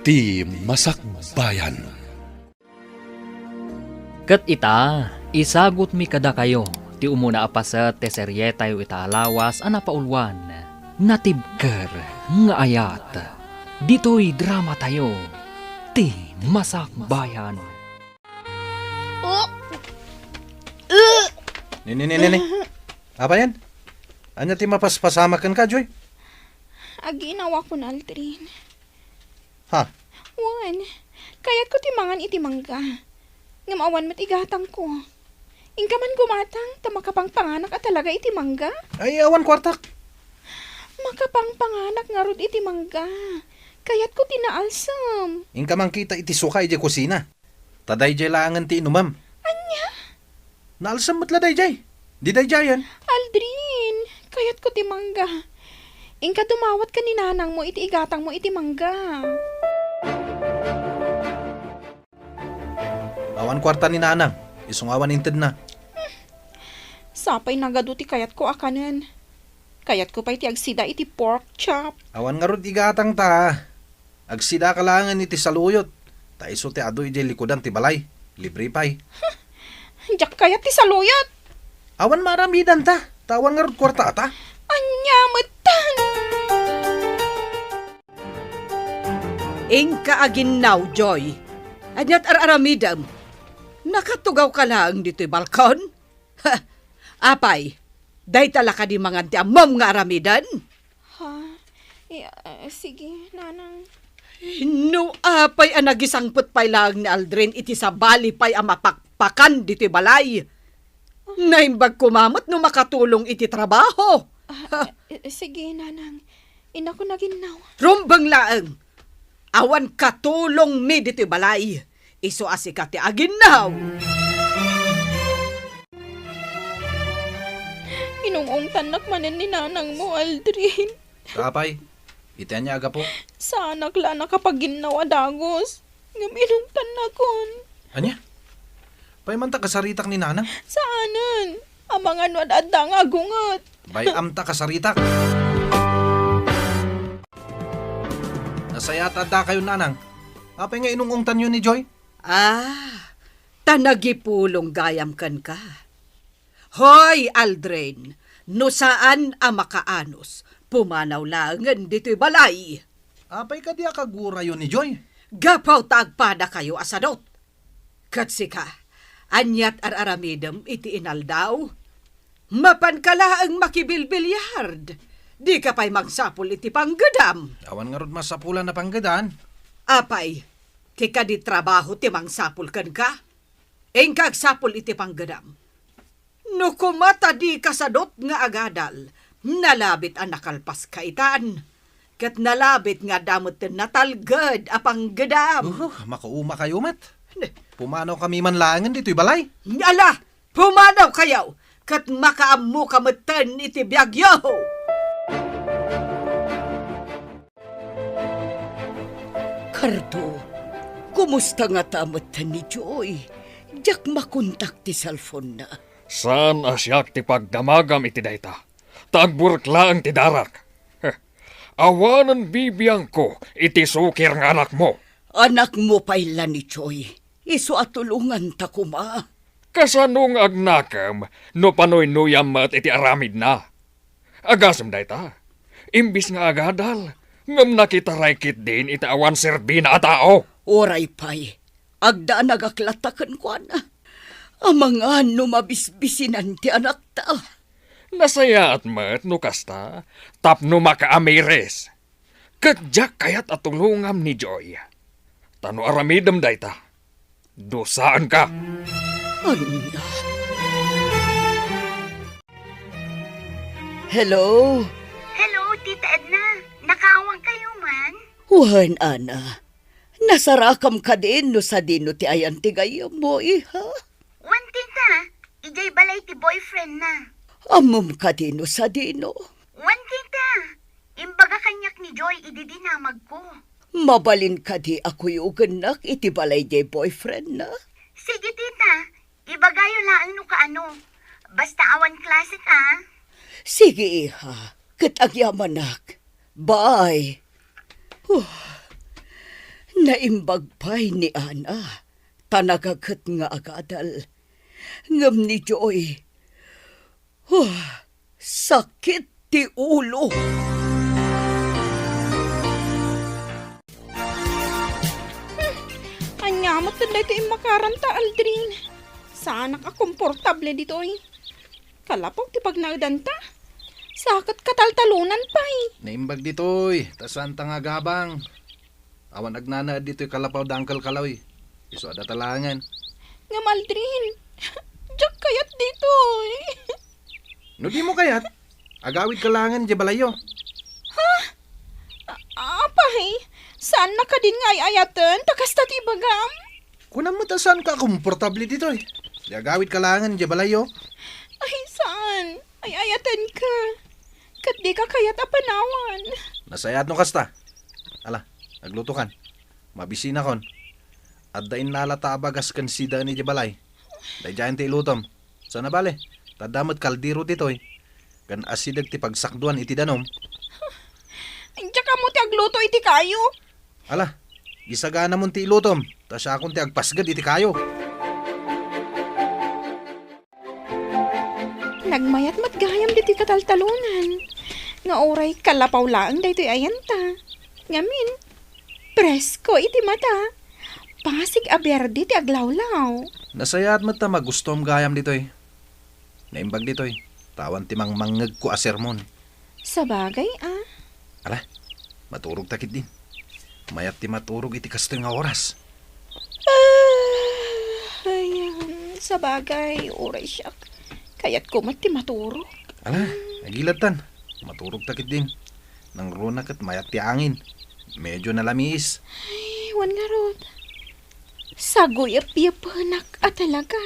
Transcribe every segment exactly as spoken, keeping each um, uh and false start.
Ti Masakbayan. Ket ita, isagutmi kadakayo ti umuna a paset ti serietayo ita a lawas a napauluan, Natibker nga Ayat. Ditoy dramatayo, Ti Masakbayan. Oh! Uh! Ni, ni, ni, ni, ni. Apa yan? Anya ti mapaspasamak kenka, Joy? Aginawakon, Aldrin. Ha? Wen, kayatko ti mangan iti mangga. Ngem awan met igatangko. Inka man gumatang, ta makapangpanganak a talaga iti mangga. Ay, awan kuartak. Makapangpanganak ngarud iti mangga. Kayatko ti naalsem. Inka mangkita iti suka idiay kusina. Ta daydiay laengen ti inumem. Ania? Naalsem met la daydiay. Di daydiayen. Aldrin, kayatko ti mangga. Inka dumawat ken ni nanangmo iti igatangmo iti mangga. Awan kuarta ni nanang. Isu nga awan intedna. Sapay nagadu ti kayatko a kanen. Kayatko pay ti agsida iti pork chop. Awan ngarud igatang ta. Agsidaka laengen iti saluyot, ta isu ti adu idiay likudan ti balay. Libre pay. Diak kayat ti saluyot. Awan maaramidanta, ta awan ngarud kuartata. Ania metten? Inka aginnaw, Joy. Aniat ar-aramidem? Nakatugawka laeng ditoy balkon? Apay, dayta la kadi mangan ti ammom nga aramiden? Ha? Eh, ah, sige, nanang. No apay a nagisangpet pay laeng ni Aldrin iti sabali pay a mapakpakan ditoy balay. Naimbag koma met no makatulong iti trabaho. Ah, eh, sige, nanang. Inakon aginnaw. Rumbeng laeng. Awan katulongmi ditoy balay. Isu a sika ti aginnaw. Inung-ungtannak manen ni nanangmo, Aldrin. Apay, iti ania a gapu? Saanak la a nakapaginnaw a dagus. Ngem inungtannakon. Ania? Apay man ta kasaritak ni nanang? Saanen. Amangan no ad-adda nga agunget. Bay-am ta kasaritak. Nasayaat a addakayo, nanang. Apay nga inung-ungtanyo ni Joy? Ah, ta nagipulong gayam kenka. Hoy, Aldrin, no saan a makaanus, pumanaw laengen ditoy balay. Apay kadi a kagurayo ni Joy? Gapu ta agpadakayo a sadut. Ket sika, aniat ar-aramidem iti inaldaw? Mapanka laeng makibilbiliard. Dika pay mangsapul iti panggedam. Awan ngarud masapulan a panggedan. Apay, ti kadi trabaho ti mangsapul kenka? Inka agsapul iti panggedam. No koma ta dika sadut nga agadal, nalabit a nakalpaska itan. Ket nalabit nga adda metten natalged a panggedam. Uh, makaumakayo met. Ne. Pumanawkami man laengen ditoy balay. Ala, pumanawkayo, ket makaammoka metten iti biagyo. Cardo, kumusta ngata metten ni Joy? Diak makontak ti cellphone-na. Saan a siak ti pagdamagam iti dayta, ta agburek laeng ti darak. Heh, awanen bibiangko iti sukir nga anakmo. Anakmo pay la ni Joy. Isu a tulonganta koma. Kasano nga agnakem no panuynoyam met iti aramidna? Agasem dayta, imbis nga agadal, ngem nakitaray ketdin iti awan serbina a tao. Uray pay, agdanagak latta kenkuana. Amangan no mabisbisinan ti anakta. Nasayaat met no kasta, tapno makaamiris. Ket diak kayat a tulongam ni Joy. Ta no aramidem dayta, dusaenka. Ania? Hello? Hello, Tita Edna. Nakaawangkayo man? Wen, Ana. Nasarakam kadin no sadino ti ayan ti gayyemmo, iha? Wen, Tita. Idiay balay ti boyfriend-na. Ammom kadi no sadino? Wen, Tita. Imbaga kaniak ni Joy idi dinamagko. Mabalin kadi a kuyogennak iti balay diay boyfriend-na? Sige, Tita. Ibagayo laeng no kaano. Basta awan klasek, a. Sige, iha. Ket agyamanak. Bye. Huh. Naimbag pay ni Ana, ta nagaget nga agadal. Ngem ni Joy, huh, sakit ti ulo. Hmm, ania met daytoy immakaranta, Aldrin? Saanak a komportable ditoy. Kalapaw ti pagnaedanta. Sa ket kataltalonan pay. Naimbag ditoy, ta saanta nga agabang. Awan agnanaed ditoy kalapaw da Uncle Kaloy. Isu a data laengen. Ngem Aldrin, diak kayat ditoy. No dimo kayat, agawidka laengen idiay balayyo. Ha? A-, apay, saanna kadin nga ay-ayaten ta kasta ti ibagam? Kunam met a saanka a komportable ditoy. Di agawidka laengen idiay balayyo. Ay, saan? Ay-ayatenka. Ket dika kayat a panawan. Nasayaat no kasta. Ala, aglutokan. Mabisinakon. Adda innalata a bagas ken sidaen idiay balay. Daydiayen ti ilutom. Saan a bale, ta adda met kaldero ditoy. Ken asideg ti pagsakduan iti danum. Diak ammo ti agluto iti kayo. Ala, gisaganamon ti ilutom, ta siakon ti agpasged iti kayo. Nagmayat met gayam ditoy kataltalonan, nga uray kalapaw laeng daytoy ayanta. Ngamin, presko iti mata. Pasig a berde ti aglawlaw. Nasayaat met ta magustuam gayam ditoy. Naimbag ditoy, ta awan ti mangmangngegko a sermon. Sabagay, a. Ala, maturogta ketdin. Mayat ti maturog iti kastoy nga oras. Ah, ay, um, sabagay, uray siak. Kayatko met ti maturog. Ala, agiladtan. Maturogta ketdin. Nangruna ket mayat ti angin. Medyo nalamiis. Ay, wen ngarud. Saguyep-yepenak a talaga.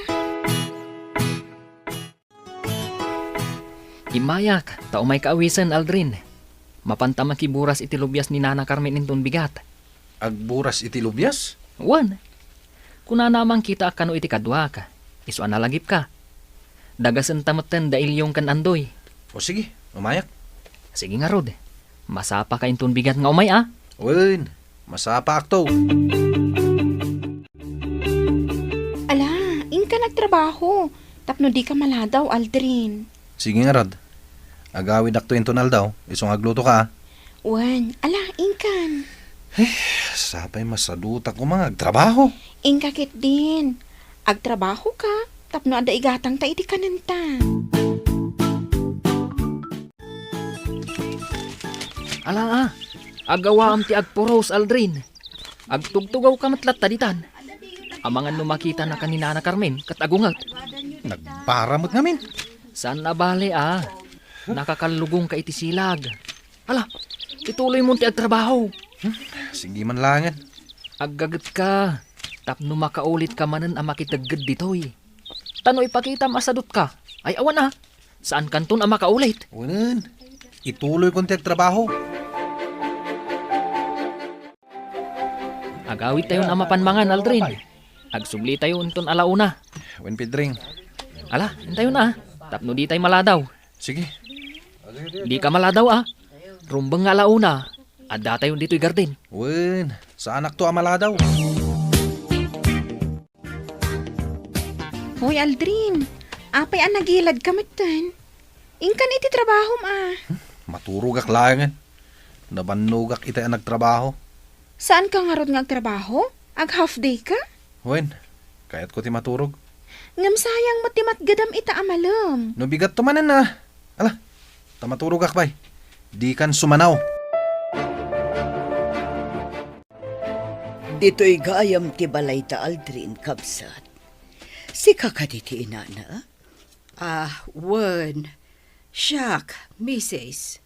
Immayak, ta umayka awisen, Aldrin. Mapanta makiburas iti lubias ni Nana Carmen inton bigat. Agburas iti lubias? Wen. Kunana a mangkitaak kano iti kaduak. Isu a nalagipka. Dagasenta metten da Ilyong ken Andoy. O sige, umayak. Sige ngarud. Masapaka inton bigat nga umay, a? Wen, masapaakto. Ala, inka nagtrabaho. Tapno dika maladaw, Aldrin. Sige ngarud. Agawidakto inton aldaw, isu nga aglutoka, a? Wen, ala, inkan. Eh, sapay masadutak koma nga agtrabaho. Inka ketdin. Agtrabahoka, tapno adda igatangta iti kanenta. Ala, a, agawaam ti agpuros, Aldrin. Agtugtugawka met latta ditan. Amangan no makitanaka ni Nana Carmen ket agunget. Nagbara met ngamin. Saan a bale, a. Nakakallugongka iti silag. Ala, ituloymon ti agtrabaho. Hmm, sige man laengen. Aggagetka, tapno makaulitka manen a makitegged ditoy. Ta no ipakitam a sadutka, ay awan a, saankanton a makaulit. Wen, ituloykon ti agtrabaho. Agawidtayon a mapan mangan, Aldrin. Agsublitayo inton alauna. Wen, Pedring. Ala, intayon a, tapno ditay maladaw. Sige. Dika maladaw a. Rumbeng nga alauna, addatayon ditoy garden. Wen, saanakto a maladaw. Hoy, Aldrin, apay a nagiladka metten? Inkan iti trabahom a. Hmm, maturogak laengen. Nabannogak itay a nagtrabaho. Saanka ngarud nga agtrabaho? Ag-half day ka? Wen, kayatko ti maturog. Ngem sayang met ti matgedam ita a malem. No bigatto manen a. Ala, ta maturogak pay. Dikan sumanaw. Ditoy gayam ti balay da Aldrin, kabsat. Sika kadi ti inana? Ah, wen. Siak, misis.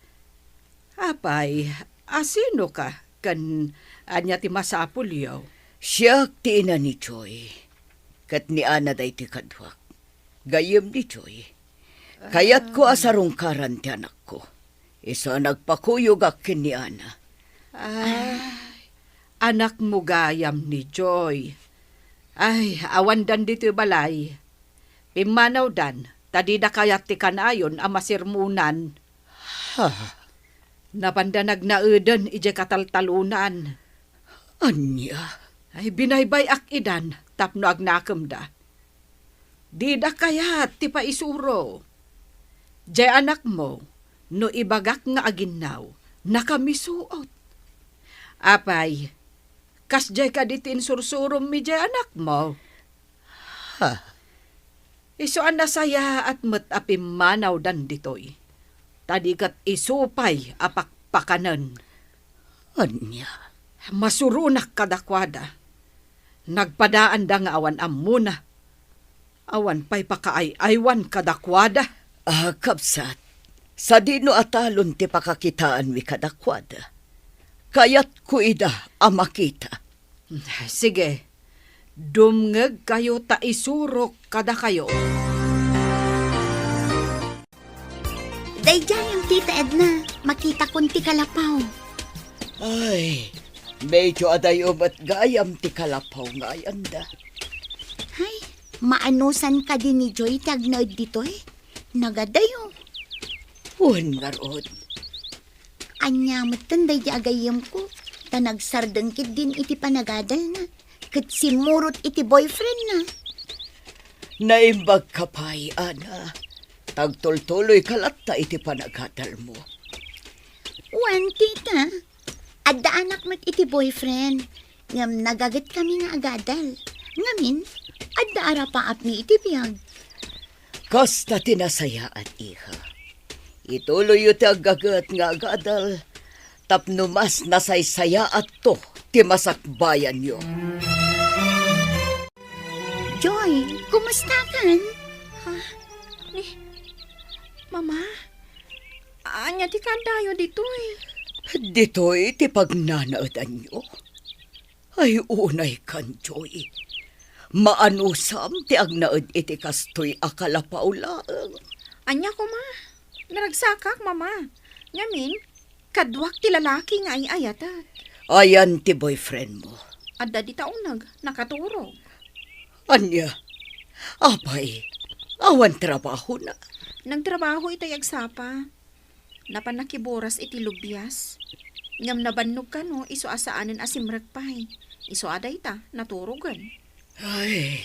Apay, asinoka ken ania ti masapulyo? Siak ti ina ni Joy, ket ni Ana daytoy kaduak. Gayyem ni Joy, kayatko a sarungkaran ti anakko. Isu a nagpakuyogak ken ni Ana. Ay, anakmo gayam ni Joy. Ay, awandan ditoy balay. Pimmanawdan, ta dida kayat ti kanayon a masermonan. Ha? Napanda nagnaeden idiay kataltalonan. Ania? Ay, binaybay-ak idan tapno agnakemda. Dida kayat ti paisuro. Diay anakmo, no ibagak nga aginnaw, nakamisuot. Apay, kasdiay kadi ti insursurommi diay anakmo? Ha? Isu a nasayaat met a pimmanawdan ditoy, ta di ket isu pay a pakpakanen. Ania? Masuronak kadakuada. Nagpadaanda nga awan ammona. Awan pay pakaay-aywan kadakuada. Ah, kabsat, sadino a talon ti pakakitaanmi kadakuada? Kayatko ida a makita. Sige, dumngegkayo ta isurok kadakayo. Daydiay, Tita Edna, makitakon ti kalapaw. Ay, medyo adayo met gayam ti kalapaw nga ayanda. Ay, maanusan kadi ni Joy ti agnaed ditoy? Nagadayo. Wen ngarud. Ania metten daydi a gayyemko, ta nagsardeng ketdin iti panagadalna, ket simmurot iti boyfriendna. Naimbagka pay, Ana. Tagtultuloyka latta iti panagadalmo. Wen, tita. Adda anak met iti boyfriend, ngem nagagetkami nga agadal. Ngamin, adda arapaapmi iti biag. Kasta ti nasayaat, iha. Ituloyyo ti aggaget nga agadal tapno mas nasaysayaatto ti masakbayanyo. Joy, kumustakan? Ha? Ni, Mama? Ania ti kaadayo ditoy? Ditoy ti pagnanaedanyo? Ay, unaykan, Joy. Maanusam ti agnaed iti kastoy a kalapaw laeng. Ania koma? Naragsakak, Mama. Ngamin, kaduak ti lalaki nga ay-ayatek. Ayan ti boyfriend mo? Adda dita uneg, nakaturog. Ania? Apay, awan trabahona? Nagtrabaho ita agsapa. Napan nakiburas iti lubias. Ngem nabannog kano isu a saanen a simrek pay. Isu a dayta, naturogen. Ay,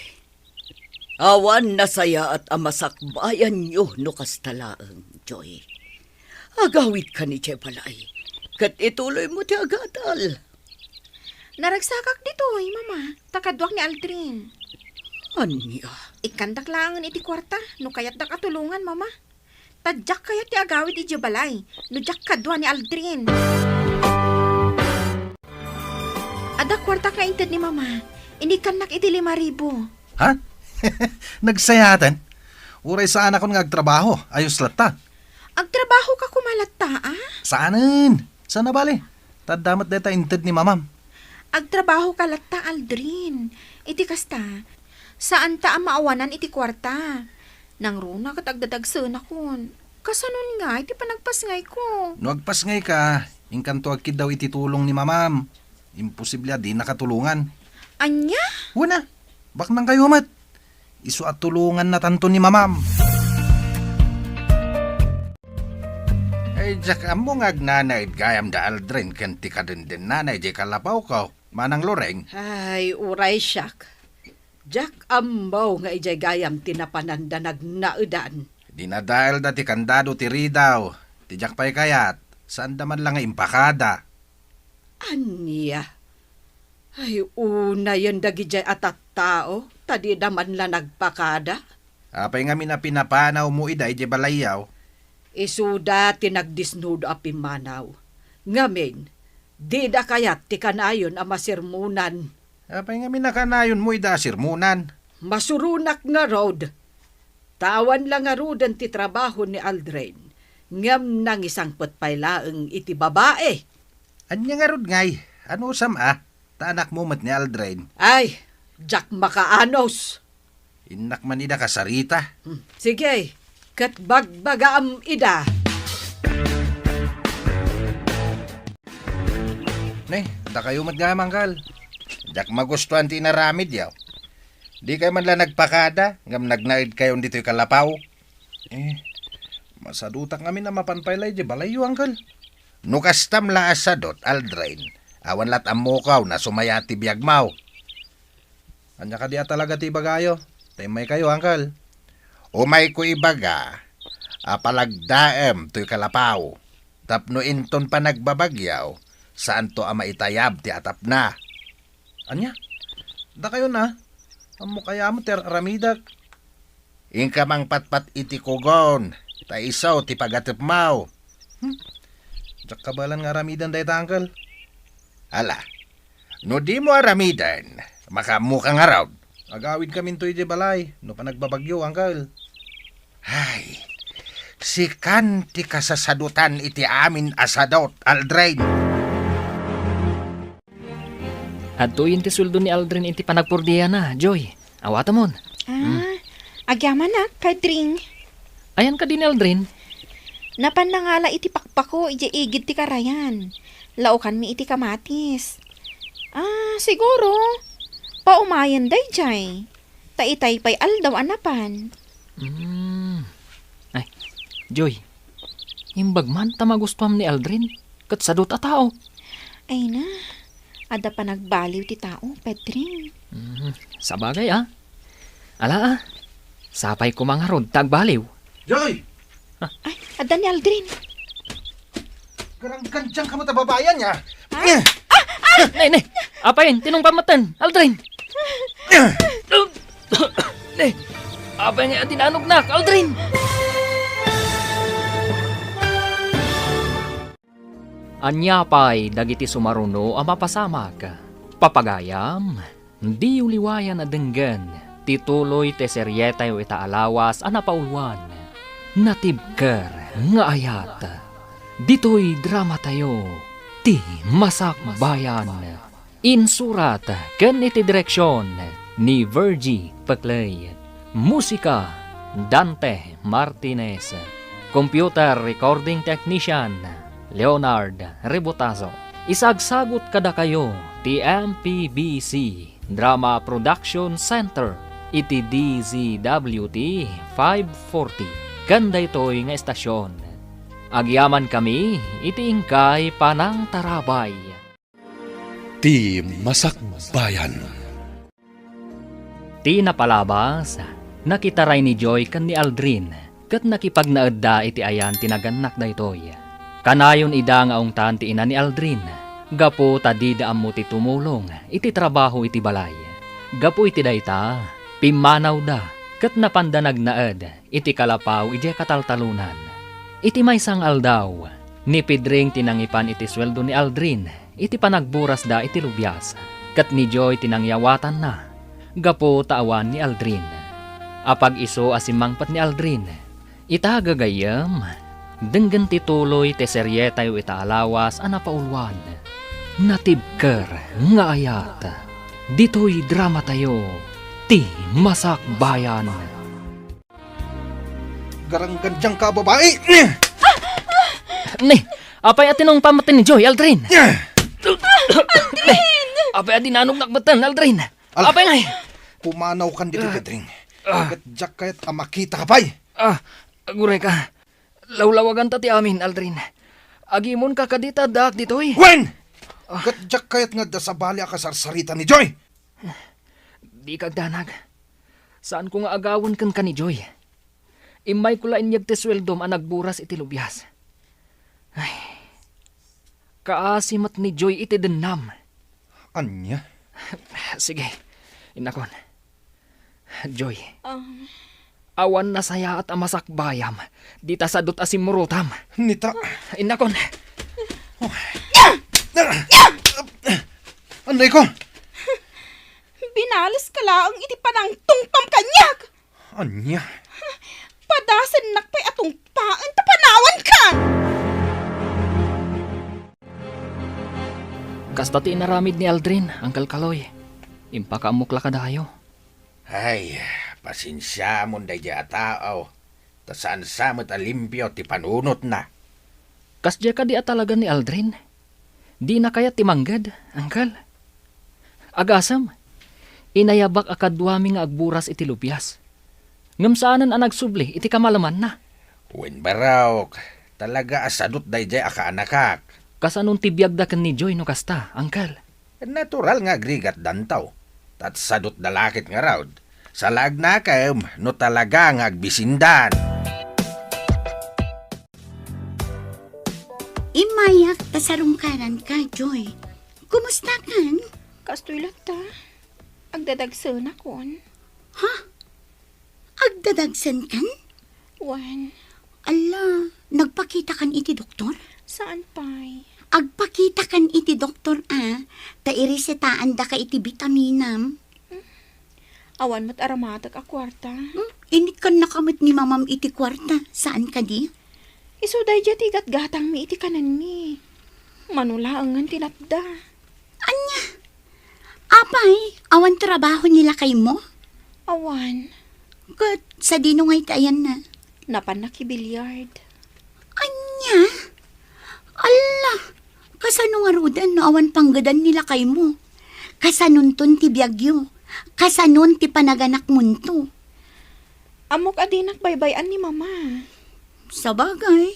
awan nasayaat a masakbayanyo no kasta laeng, Joy. Agawidka idiay balay, ket ituloymo ti agadal. Naragsakak ditoy, Mama, ta kaduak ni Aldrin. Ania? Ikkandak laengen iti kuarta, no kayatdak a tulongan, Mama. Ta diak kayat ti agawid idiay balay no diak kadua ni Aldrin. Adda kuartak nga inted ni Mama. Inikkannak iti lima ribu. Ha? Nagsayaten? Uray saanakon nga agtrabaho. Ayos latta. Agtrabahoka koma latta, a? Saanen? Saan a bale? Ta adda met dayta inted ni Mamam. Agtrabahoka latta, Aldrin. Iti kasta, saanta a maawanan iti kuarta. Nangruna ket agdadagsenakon. Kasanon ngay ti panagpasngayko? No agpasngayka, inkanto agkiddaw iti tulong ni Mamam. Imposible a dinaka tulongan. Ania? Wen a, baknangkayo met. Isu a tulongannatanto ni Mamam. Ay, diak ammo nga agnanaed gayam da Aldrin ken ti kadendennana idiay kalapawko, Manang Loreng. Ay, uray siak. Diak ammo nga idiay gayam ti napananda nagnaedan. Dinadaelda ti kandado ti ridaw. Ti diak pay kayat, saanda man la nga impakada. Ania? Ay, unayen dagidiay a tattao, ta dida man la nagpakada. Apay ngamin a pinapanawmo ida idiay balayyo? Isuda ti nagdisnudo a pimmanaw. Ngamin, dida kayat ti kanayon a masermonan. Apay ngamin a kanayonmo ida a sermonan? Masuronak ngarud. Ta awan la ngaruden ti trabaho ni Aldrin, ngem nangisangpet pay laeng iti babai. Ania ngarud ngay? Anusam a? Ta anakmo met ni Aldrin. Ay, diak makaanus. Innak man ida kasarita. Hmm, sige, ket bagbagaam ida. Ne, dakayo met gayam, Angkal. Diak magustuan ti inaramidyo. Dikay man la nagpakada, ngem nagnaedkayon ditoy kalapaw. Eh, masadutak ngamin a mapan pay la idiay balayyo, Angkal. No kastam la a sadut, Aldrin, Awan lat ammokaw no sumaya ti biagmo. Ania kadi a talaga ti ibagayo? Ta immaykayo, Uncle. Umayko ibaga a palagdaem toy kalapaw tapno inton panagbabagyo, saanto a maitayab ti atapna. Ania? Dakayo na? Ammok aya met ti ar-aramidek. Inka mangpatpat iti kugon, ta isu ti pagatepmo. Hmm? Diak kabaelan nga aramiden dayta, Uncle. Ala, no dimo aramiden, makaammoka ngarud. Agawidkaminto idiay balay, no panagbabagyo, Uncle. Ay, sikan ti kasasadutan iti amin a sadut, Aldrin. Adtoyen ti sueldo ni Aldrin iti panagpurdiana, Joy. Awatemon. Ah, agyamanak, Pedring. Ayan kadi ni Aldrin? Napan nangala iti pakpako idiay igid ti karayan. Laokanmi iti kamatis. Ah, siguro, paumayen daydiay. Ta itay pay aldaw a napan. Hmm. Ay, Joy, imbag man ta magustuam ni Aldrin, ket sadut a tao. Ay na, adda panagbaliw ti tao, Pedring. Hmm, sabagay, ah. Ala, ah. Sapay koma ngarud ta agbaliw. Joy! Ay, adda ni Aldrin. Garanggandiangka met a babai ania? Ha? Ne, ne. Apay, tinungpam metten, Aldrin. Ne. Apay nga dinanognak, Aldrin. Ania pay dagiti sumaruno a mapasamak? Papagayam, diyo liwayan a denggen ti tuloy ti serietayo ita a lawas a napauluan, Natibker nga Ayat. Ditoy dramatayo, ti Masakbayan. Insurat ken iti direksion ni Virgie Peclay. Musika, Dante Martinez. Computer recording technician, Leonard Rebotazo. Isagsagut kadakayo ti M P B C Drama Production Center iti D Z W T five forty ken daytoy nga estasion. Agyamankami iti inkay panangtarabay. Ti Masakbayan. Ti napalabas, nakitaray ni Joy ken ni Aldrin, ket nakipagnaedda iti ayan ti nagannak daytoy. Kanayon ida nga ungtan ti ina ni Aldrin, gapu ta dida ammo ti tumulong iti trabaho iti balay. Gapu iti dayta, pimmanawda ket napanda nagnaed iti kalapaw idiay kataltalonan. Iti maysa nga aldaw, ni Pedring ti nangipan iti sueldo ni Aldrin iti panagburasda iti lubias, ket ni Joy ti nangyawatanna gapu ta awan ni Aldrin. Apag-isu a simmangpet ni Aldrin, ita gagayyem, denggen ti tuloy ti serietayo ita a lawas a napauluan, Natibker nga Ayat. Ditoy dramatayo, ti Masakbayan. Garanggandiangka a babai! Ne, apay a tinungpam metten ni Joy, Aldrin? Aldrin! Apay a dinanognak metten, Aldrin? Al- Apay ngay? Pumanawkan ditoy, Pedring. Ah. Ket diak kayat a makitaka pay. Ah, agurayka. Lawlawaganta ti amin, Aldrin. Agimonka kadi ta addaak ditoy? Wen! Ah. Ket diak kayat nga adda sabali a kasarsarita ni Joy. Dika agdanag. Saanko nga agawen kenka ni Joy. Immayko la inyeg ti sueldom a nagburas iti lubias. Ay, kaasi met ni Joy iti dennam. Ania? Sige, innakon. Joy. Um. Awan nasayaat a masakbayam. Dita sadut a simmurotam. Nita. Innakon. Anay ko. Binaleska laeng iti panangtungpam kaniak. Ania? Padasennak pay a tungpaen ta panawankan! Kasta ti inaramid ni Aldrin, Uncle Kaloy. Impakaammok la kadayo. Ay, pasensiamon daydiay a tao, ta saan sa met a limpio ti panunotna. Kasdiay kadi a talaga ni Aldrin? Dina kayat ti mangged, Uncle? Agasem, inayabak a kaduami nga agburas iti lubias. Ngem saanen a nagsubli iti kamalemanna. Wen barok, talaga a sadut daydiay a kaanakak. Kasanon ti biagda ken ni Joy no kasta, Uncle? Natural nga agrigatdanto. Tatsadotda la ket ngarud. Salagnakem no talaga nga agbisindan. Immayak ta sarungkaranka, Joy. Kumustakan? Kastoy latta. Agdadagsenakon. Ha? Agdadagsenkan? Wen. Alla, nagpakitakan iti doktor? Saan pay? Agpakitakan iti doktor a, ta iresetaandaka iti bitaminam. Awan met aramatek a kuarta. Hmm? Inikkannaka met ni mamam iti kuarta, saan kadi? Isu daydiay ti gatgatangmi iti kanenmi. Mano laengen ti natda. Ania? Apay, awan trabaho ni lakaymo? Awan. Ket sadino ngay ti ayanna? Napan nakibiliard. Ania? Alla, kasano ngaruden no awan panggedan ni lakaymo? Kasanonton ti biagyo? Kasanon ti panaganakmonto? Ammok a dinak baybay-an ni Mama. Sabagay.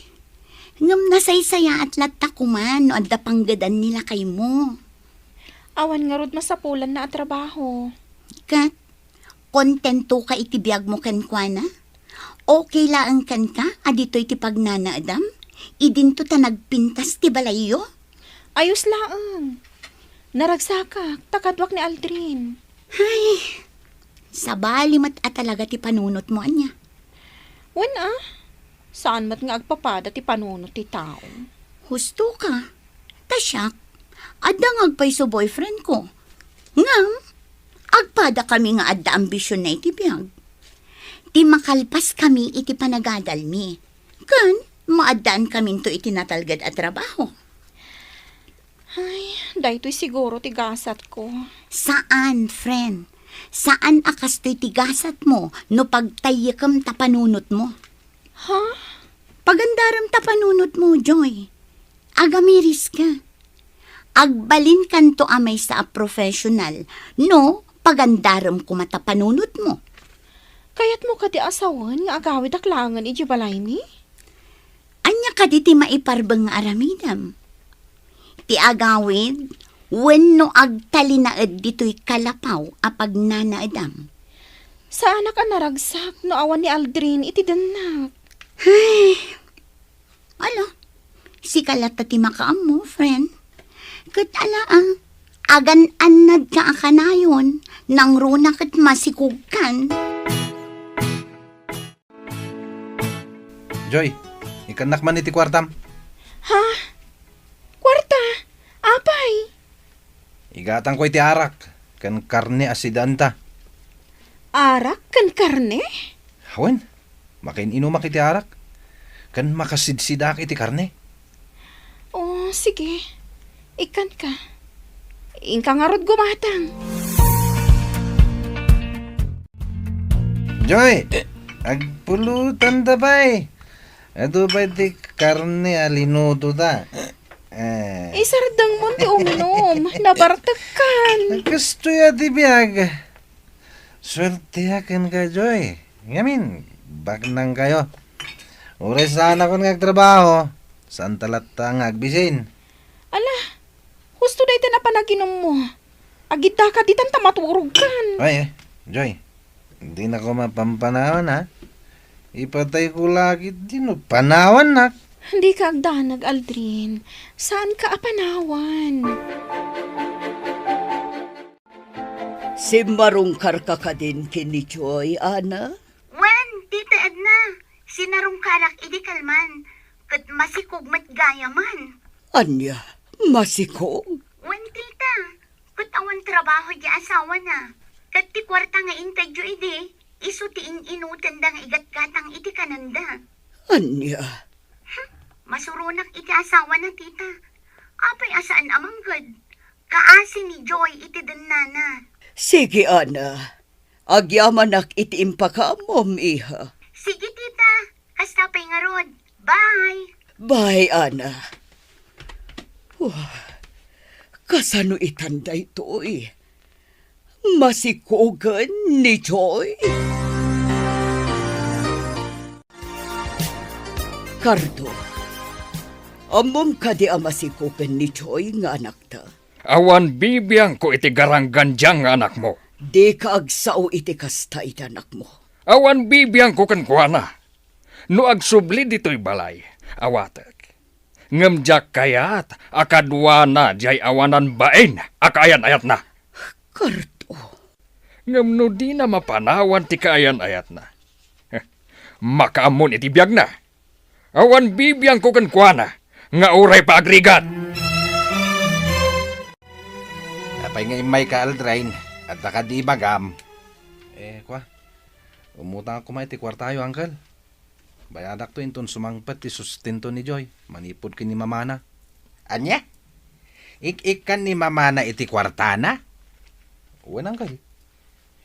Ngem nasaysayaat latta koma no adda panggedan ni lakaymo. Awan ngarud masapulanna a trabaho. Ket, kontentoka iti biagmo kenkuana? Okay laeng kenka a ditoy ti pagnanaedam? Idinto ta nagpintas ti balayyo? Ayos laeng. Naragsakak, ta kaduak ni Aldrin. Ay, sabali met a talaga ti panunotmo, ania? Wen a, saan met nga agpapada ti panunot ti tao. Husto ka. Ta siak, adda nga agpayso boyfriend ko. Ngem, agpada kami nga adda ambisionna iti biag. Ti makalpas kami iti panagadalmi. Ken, maaddaan kaminto iti natalged a trabaho. Ay, daytoy siguro ti gasatko. Saan, friend. Saan a kastoy ti gasatmo no pagtayyekem ta panunotmo. Ha? Pagandarem ta panunotmo, Joy. Agamiriska. Agbalinkanto a maysa a professional no pagandarem koma ta panunotmo. Kayatmo kadi a sawen nga agawidak laengen idiay balaymi? Ania kadi ti maiparbeng nga aramidem? Ti agawid wenno agtalinaed ditoy kalapaw a pagnanaedam? Saanak a naragsak no awan ni Aldrin iti dennak. Ay, ala, sika latta ti makaammo, friend. Ket ala, ah, agan-annadka a kanayon, nangruna ket masikogkan. Joy, ikkannak man iti kuartam. Ha? Kuarta? Apay? Igatangko iti arak ken karne a sidaanta. Arak ken karne? Wen, makain-inumak iti arak ken makasidsidaak iti karne. O, sige. Ikkanka. Inka ngarud gumatang. Joy, agpulotanda pay. Adu pay ti karne a linutoda. Eh. Isardengmon ti uminum. Nabartekkan. Kastoy a ti biag. Suerteak kenka, Joy. Ngamin, baknangkayo. Uray saanakon nga agtrabaho, saanta latta nga agbisin. Ala, husto dayta a panaginummo. Agiddaka ditan ta maturogkan. Ay, eh, Joy, dinako mapampanawan, ha? Ipatayko la ketdi no panawannak. Dika agdanag, Aldrin. Saanka a panawan. Simmarungkarka kadin ken ni Joy, Ana? Wen, Tita Edna, sinarungkarak idi kalman, ket masikog met gayamen. Ania? Masikog? Wen, Tita, ket awan trabaho ti asawana. Ket ti kuarta nga intedyo idi, isu ti in-inutenda nga igatgatang iti kanenda. Ania? Hm, masuronak iti asawana, Tita. Apay a saan a mangged? Kaasi ni Joy iti dennana. Sige, Ana. Agyamanak iti impakaammom, iha. Sige, Tita. Kasta pay ngarud. Bye. Bye, Ana. Wah, kasano itan daytoy? Masikogen ni Joy? Kardo, Ammom kadi a masikopen ni Joy nga anakta? Awan bibiangko iti garanggandiang nga anakmo. Dika agsao iti kasta iti anakmo. Awan bibiangko kenkuana. No agsubli ditoy balay, awatek. Ngem diak kayat a kaduana diay awanan bain a kaayan-ayatna. Karto. Ngem no dina mapanawan ti kaayan-ayatna, makaammon iti biagna. Awan bibiangko kenkuana nga uray pa agrigat. Apay nga immayka, Aldrin? Adda kadi ibagam? Eh, kwa, umutangak koma iti kuartayo, Uncle. Bayadakto inton sumangpet ti sustento ni Joy manipud ken ni mamana. Ania? Ik-ikkan ni mamana iti kuartana? Wen, Uncle.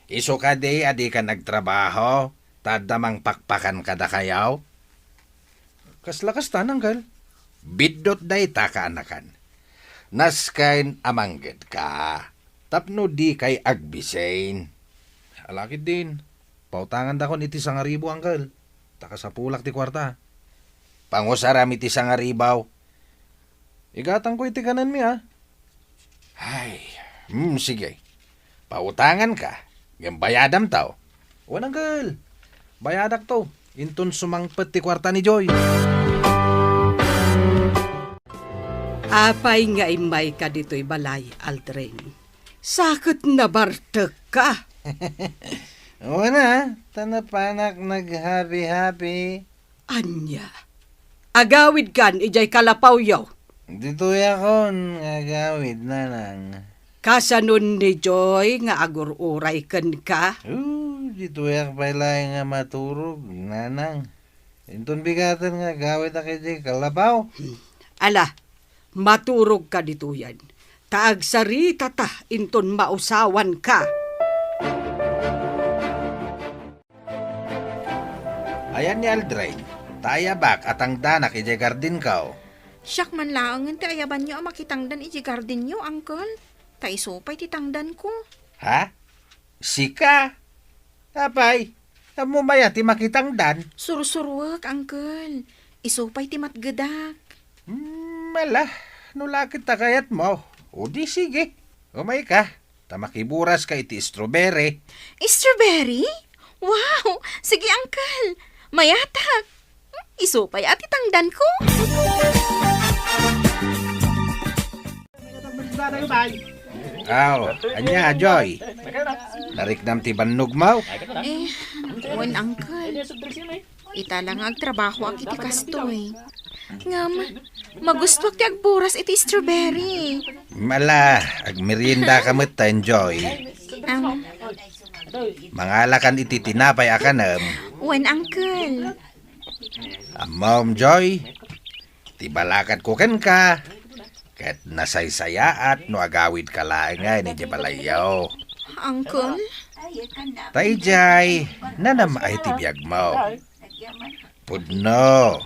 Isu kadi a dikan agtrabaho, ta adda mangpakpakan kadakayo? Kasla kasta, Uncle. Biddut dayta, kaanakan. Nasken a manggedka tapno dikay agbisin. Ala ketdin, pautangandakon iti sangaribu, Uncle. Ta kasapulak ti kuarta. Pangusaram iti sangaribu. Igatangko iti kanenmi, a. Ay, hmm, sige. Pautanganka, ngem bayadamto. Wen, Uncle. Bayadakto inton sumangpet ti kuarta ni Joy. Apay nga immayka ditoy balay, Aldrin? Sa ket nabartekka. Wen a, ta napanak naghabi-habi. Ania? Agawidkan idiay kalapawyo? Ditoyakon nga agawid, nanang. Kasanon ni Joy nga agur-uray kenka? Oh, ditoyak pay laeng nga maturog, nanang. Inton bigaten nga agawidak idiay kalapaw. Hmm. Ala, maturogka ditoyen. Ta agsaritata inton mausawanka. Ayan ni Aldrin, ta ayabak a tangdanak idiay gardenko. Siak man laengen ti ayabanyo a makitangdan idiay gardenyo, Uncle. Ta isu pay ti tangdanko. Ha? Sika? Apay, ammom aya ti makitangdan? Sursuruek, Uncle. Isu pay ti matgedak. Hmm, ala, no la ket ta kayatmo, o di sige. Umayka. Ta makiburaska iti strawberry. Strawberry? Wow! Sige, Uncle. Mayatak. Isu pay a ti tangdanko. Aw, ania, Joy? Nariknam ti bannogmo? Eh, wen, Uncle. Ita la nga agtrabahoak iti kastoy. Ngem, magustuak ti agburas iti strawberry. Ala, agmeriendaka metten, Joy. Am. Mangalakan iti tinapay a kanem. Wen, Uncle. Ammom, Joy, ti balakadko kenka, ket nasaysayaat no agawidka laengen idiay balayyo. Uncle? Ta idiay, nanam-ay ti biagmo. Pudno,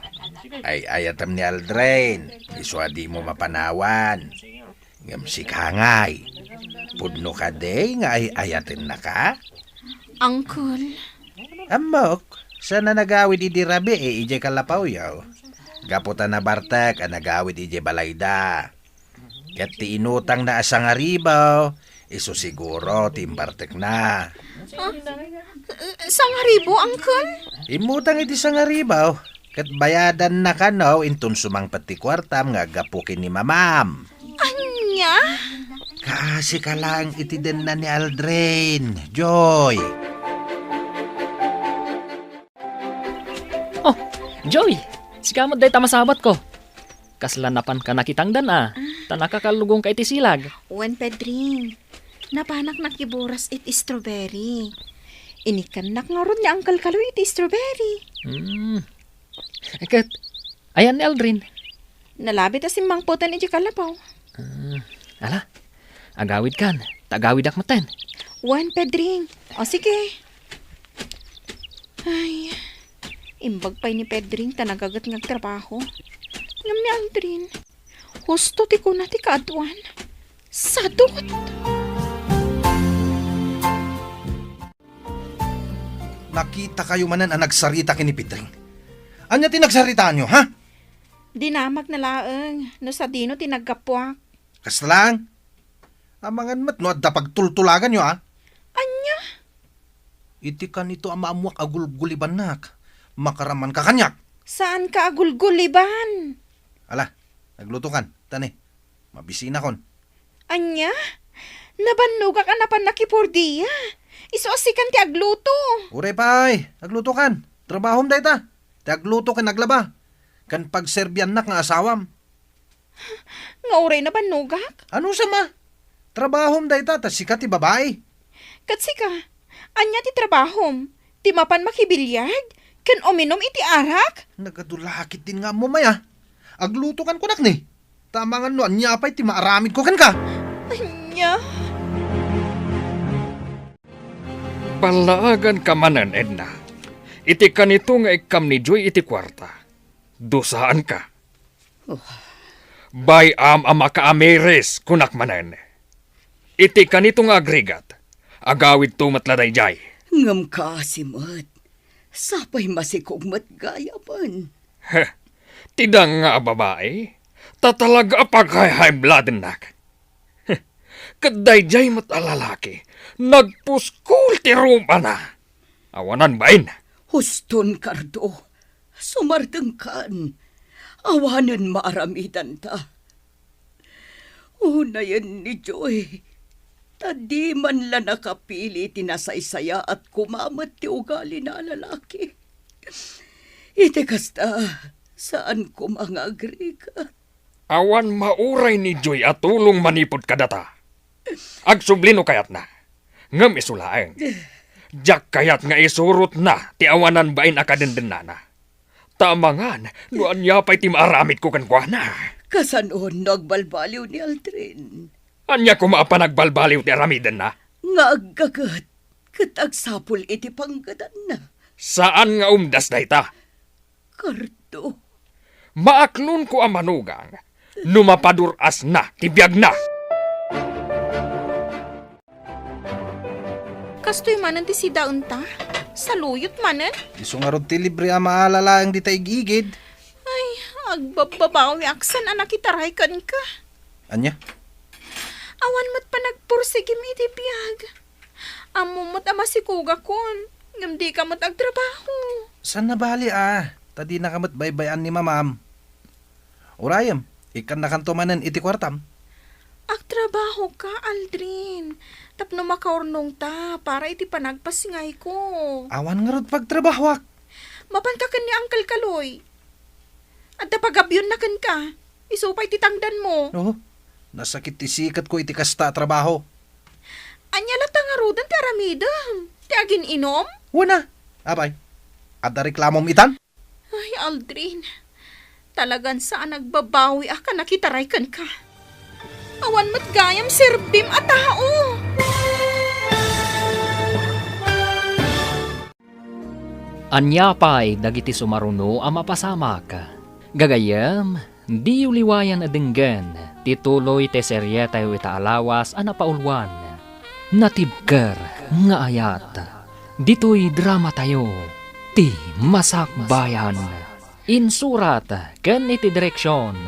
ay-ayatem ni Aldrin, isu a dimo mapanawan. Ngem sika ngay, pudno kadi nga ay-ayatennaka? Uncle. Ammok, saan a nagawid idi rabii idiay kalapawyo. Gapu ta nabartek a nagawid idiay balayda. Ket ti inutangna a sangaribu, isu siguro ti imbartekna. Ah, sangaribu, Uncle? Immutang iti sangaribu, ket bayadanna kano inton sumangpet ti kuartam nga aggapu ken ni mamam. Ania? Kaasika laeng iti denna ni Aldrin, Joy. Oh, Joy! Sika met dayta masabatko. Kasla napanka nakitangdan a, ta nakakallugonka iti silag. Wen, Pedring. Napanak nakiburas iti strawberry. Inikkannak ngarud ni Uncle Kaloy iti strawberry. Hmm. Ket, ayan ni Aldrin? Nalabit a simmangpeten iti kalapaw. Hmm. Ala, agawidkan, ta agawidak metten. Wen, Pedring. O, sige. Ay, imbag pay ni Pedring ta nagaget nga agtrabaho. Ngem ni Aldrin, husto ti kuna ti kaaduan. Sadut! Nakitakayo manen a nagsarita ken ni Pedring. Ania ti nagsaritaanyo, ha? Dinamagna laeng no sadino ti naggapuak. Kasta laeng? Amangan met no adda pagtultulaganyo, a? Ania? Iti kanito a maammoak a gulgulibannak, makaramanka kaniak. Saanka a gulguliban? Ala, aglutokan, ta ne, mabisinakon. Ania? Nabannogak a napan nakipordia. Isu a sikan ti agluto. Uray pay, aglutokan. Trabahom dayta. Ti agluto ken aglaba. Ken pagserbiannak nga asawam. Nga uray nabannogak? Ano sama? Trabahom dayta, ta sika ti babai. Ket sika, ania ti trabahom? Ti mapan makibiliag? Ken uminum iti arak? Nagadu la ketdin nga ammom aya. Aglutokan kunak ni. Ta amangan no ania pay ti maaramidko kenka. Ania? Ballaaganka manen, Edna. Iti kanito nga ikkam ni Joy iti kuarta. Dusaanka. Oh. Bay-am a makaamiris, kunak manen. Iti kanito nga agrigat, agawidto met la daydiay. Ngem kaasi met, sapay masikog met gayamen. Heh, ti danga a babai, ta talaga a paghayhaybladennak. Heh, ket daydiay met a lalaki, nagpuskol ti rumana. Awanan bain. Huston, Cardo. Sumardengkan. Awanen maaramidanta. Unayen ni Joy, ta di man la nakapili ti nasaysayaat koma met ti ugalina a lalaki. Iti kasta, saan koma nga agrigat. Awan mauray ni Joy a tulong manipud kadata. Agsubli no kayatna. Ngem isu laeng, diak kayat nga isurotna ti awanan bain a kadendennana. Ta amangan no ania pay ti maaramidko kenkuana. Kasano no agbalbaliw ni Aldrin? Ania koma a panagbalbaliw ti aramidenna? Nga aggaget ket agsapul iti panggedanna. Saan nga umdas dayta. Cardo. Maaklonko a manugang no mapadur-asna ti biagna. Kastoy manen ti sidaenta? Saluyot manen? Isu ngarud ti libre a maala laeng dita ig-igid. Ay, agbabbabawiak saan a nakitaray kenka. Ania? Awan met panagpursigim iti biag. Ammom met a masikogakon, ngem dika met agtrabaho. Saan a bali a, ta dinaka met baybay-an ni mamam. Urayem, ikkannakanto manen iti kuartam. Agtrabahoka, Aldrin, tapno makaurnongta para iti panagpasngayko. Awan ngarud pagtrabahoak. Mapanka ken ni Uncle Kaloy. Adda pagabionna kenka. Isu pay ti tangdanmo. Oh, nasakit ti siketko iti kasta a trabaho. Ania latta ngaruden ti aramidem? Ti agin-inom? Wen a. Apay, adda reklamom itan? Ay, Aldrin. Talagan saan a nagbabawiak a nakitaray kenka. Awan met gayam serbim a tao. Ania pay dagiti sumaruno a mapasamak? Gagayyem, diyo liwayan a denggen ti tuloy ti serietayo ita a lawas a napauluan, Natibker nga Ayat. Ditoy dramatayo, Ti Masakbayan. Insurat ken iti direksion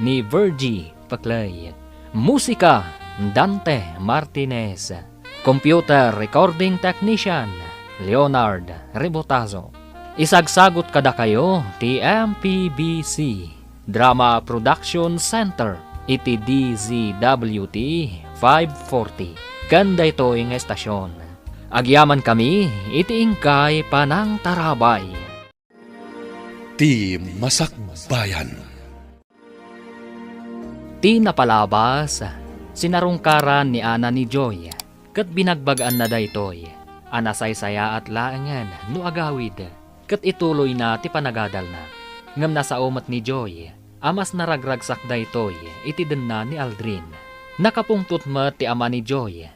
ni Virgie Paclay. Musika, Dante Martinez. Computer recording technician, Leonard Rebotazo. Isagsagut kadakayo ti M P B C Drama Production Center iti D Z W T five forty. Ken daytoy nga estasion, agyamankami iti inkay panangtarabay. Ti Masakbayan. Ti napalabas, sinarungkaran ni Ana ni Joy, ket binagbagaanna daytoy a nasaysayaat laengen no agawid, ket ituloyna ti panagadalna. Ngem nasao met ni Joy a mas naragragsak daytoy iti denna ni Aldrin. Nakapungtot met ti ama ni Joy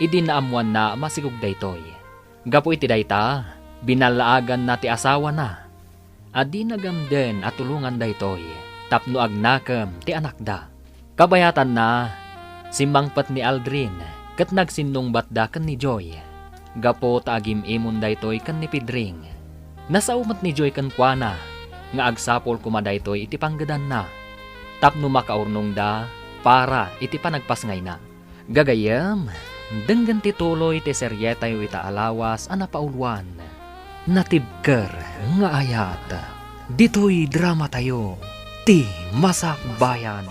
idi naammoanna a masikog daytoy. Gapu iti dayta, binallaaganna ti asawana a di nagamden a tulongan daytoy tapno agnakem ti anakda. Kabayatanna, simmangpet ni Aldrin ket nagsinnungbatda ken ni Joy gapu ta agim-imon daytoy ken ni Pedring. Nasao met ni Joy kenkuana nga agsapul koma daytoy iti panggedanna tapno makaurnongda para iti panagpasngayna. Gagayyem, denggen ti tuloy ti serietayo ita a lawas a napauluan, Natibker nga Ayat. Ditoy dramatayo, ti Masakbayan.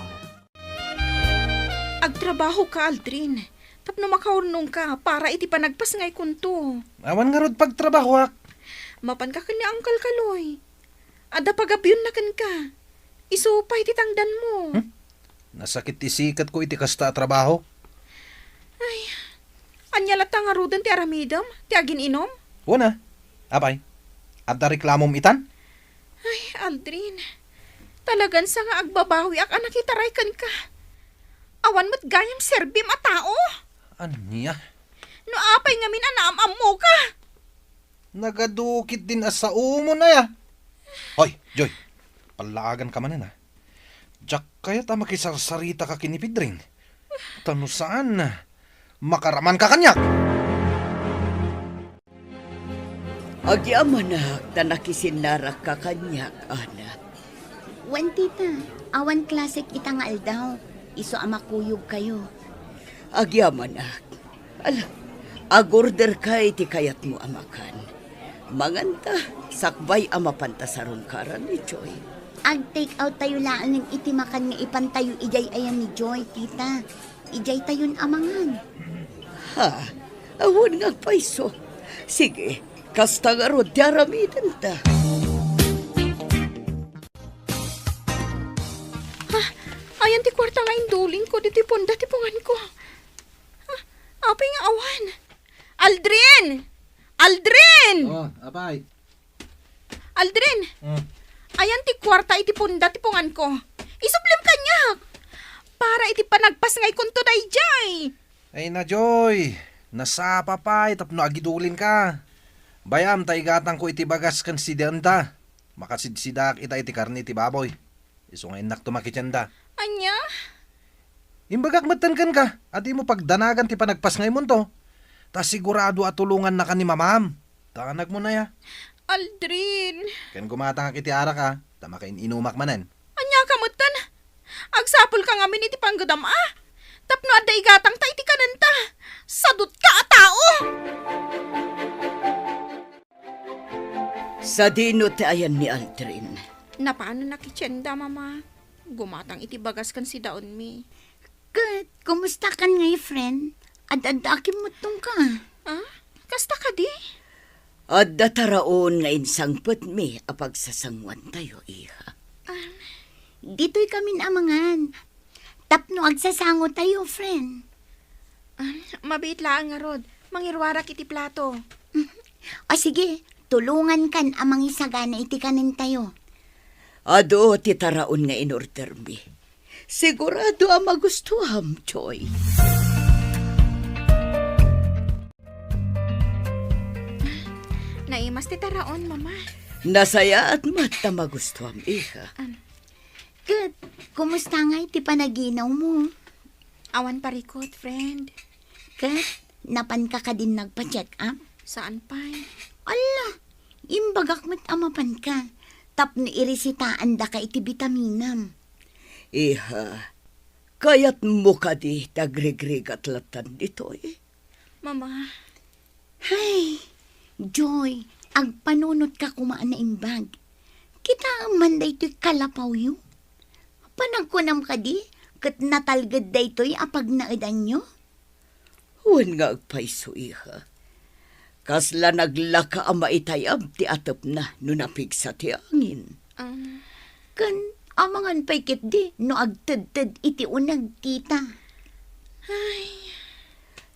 Agtrabahoka, Aldrin, tapno makaurnongka para iti panagpasngaykonto. Awan ngarud pagtrabahoak. Mapanka ken ni Uncle Kaloy. Adda pagabionna kenka. Isu pay ti tangdanmo. Hmm? Nasakit ti siketko iti kasta a trabaho. Ay, ania latta ngaruden ti aramidem? Ti agin-inom? Wen a. Apay, adda reklamom itan? Ay, Aldrin, talagan sa nga agbabawiak a nakitaray kenka. Awan met gayam serbim a tao. Ania? No apay ngamin a naam-ammoka? Nagadu ketdin a saomon aya. Hoy, Joy, pallaaganka manen a. Diak kayat a makisarsaritaka ken ni Pedring. Ta no saan, makaramanka kaniak. Agyamanak ta nakisinnarakka kaniak, anak. Wen, tita, awan klasek ita nga aldaw. Isu a makuyogkayo. Agyamanak. Ala, agorderka iti kayatmo a makan. Manganta, sakbay a mapanta sarungkaran ni Joy. Ag-take out tayo laengen iti makan nga ipantayo idiay ayan ni Joy, tita. Idiay tayon a mangan. Ha? Awan nga agpayso. Sige, kasta ngarud ti aramidenta. Ha? Ayan ti kuarta nga indulingko ditoy punda ti punganko. Ha? Apay nga awan? Aldrin! Aldrin! Oh, apay. Aldrin! Hmm. Ayan ti kuarta iti punda ti punganko. Isublim kaniak! Para iti panagpasngaykonto daydiay! Ay na, Joy! Nasapa pay tapno agidulinka. Bayam ta igatangko iti bagas ken sidaenta. Makasidsidaak ita iti karne ti baboy. Isu nga innakto makitienda. Ania? Imbagak metten kenka a dimo pagdanagan ti panagpasngaymonto. Ta sigurado a tulongannaka ni mamam. Danagmo aya. Aldrin. Ken gumatangak iti arak a, ta makain-inumak manen. Ania ka metten? Agsapulka ngamin iti panggedam a. Tapno adda igatangta iti kanenta. Sadutka a tao! Sadino ti ayan ni Aldrin? Napanan a kitienda, Mama. Gumatang iti bagas ken sidaonmi. Ket, kumusta kan ngay, friend? Ad-adda a kimmuttongka. Ah? Kasta kadi? Adda taraon nga insangpetmi a pagsasangoantayo, iha. Ah. Ditoy kamin a mangan. Tapno agsasangotayo, friend. Ah, mabiit laeng ngarud. Mangiruarak iti plato. O sige, tulongankan a mangisagana iti kanentayo. Adu ti taraon nga inordermi. Sigurado a magustuam, Joy. Naimas ti taraon, Mama. Nasayaat met ta magustuam, iha. Am. Ket, kumusta ngay ti panaginawmo? Awan parikut, friend. Ket, napanka kadin nagpa-check up? Saan pay. Alla, imbagak met a mapanka, tapno iresitaandaka iti bitaminam. Iha, kayatmo kadi ti agrigrigat lattan ditoy? Mama. Hay, Joy, agpanunotka koma a naimbag. Kitaem man daytoy kalapawyo. Panagkunam kadi, ket natalged daytoy a pagnaedanyo? Wen nga agpayso, iha. Kasla naglaka a maitayab ti atepna no napigsa ti angin. Um. Ken amangan pay ketdi no agtedted iti uneg, tita. Ay.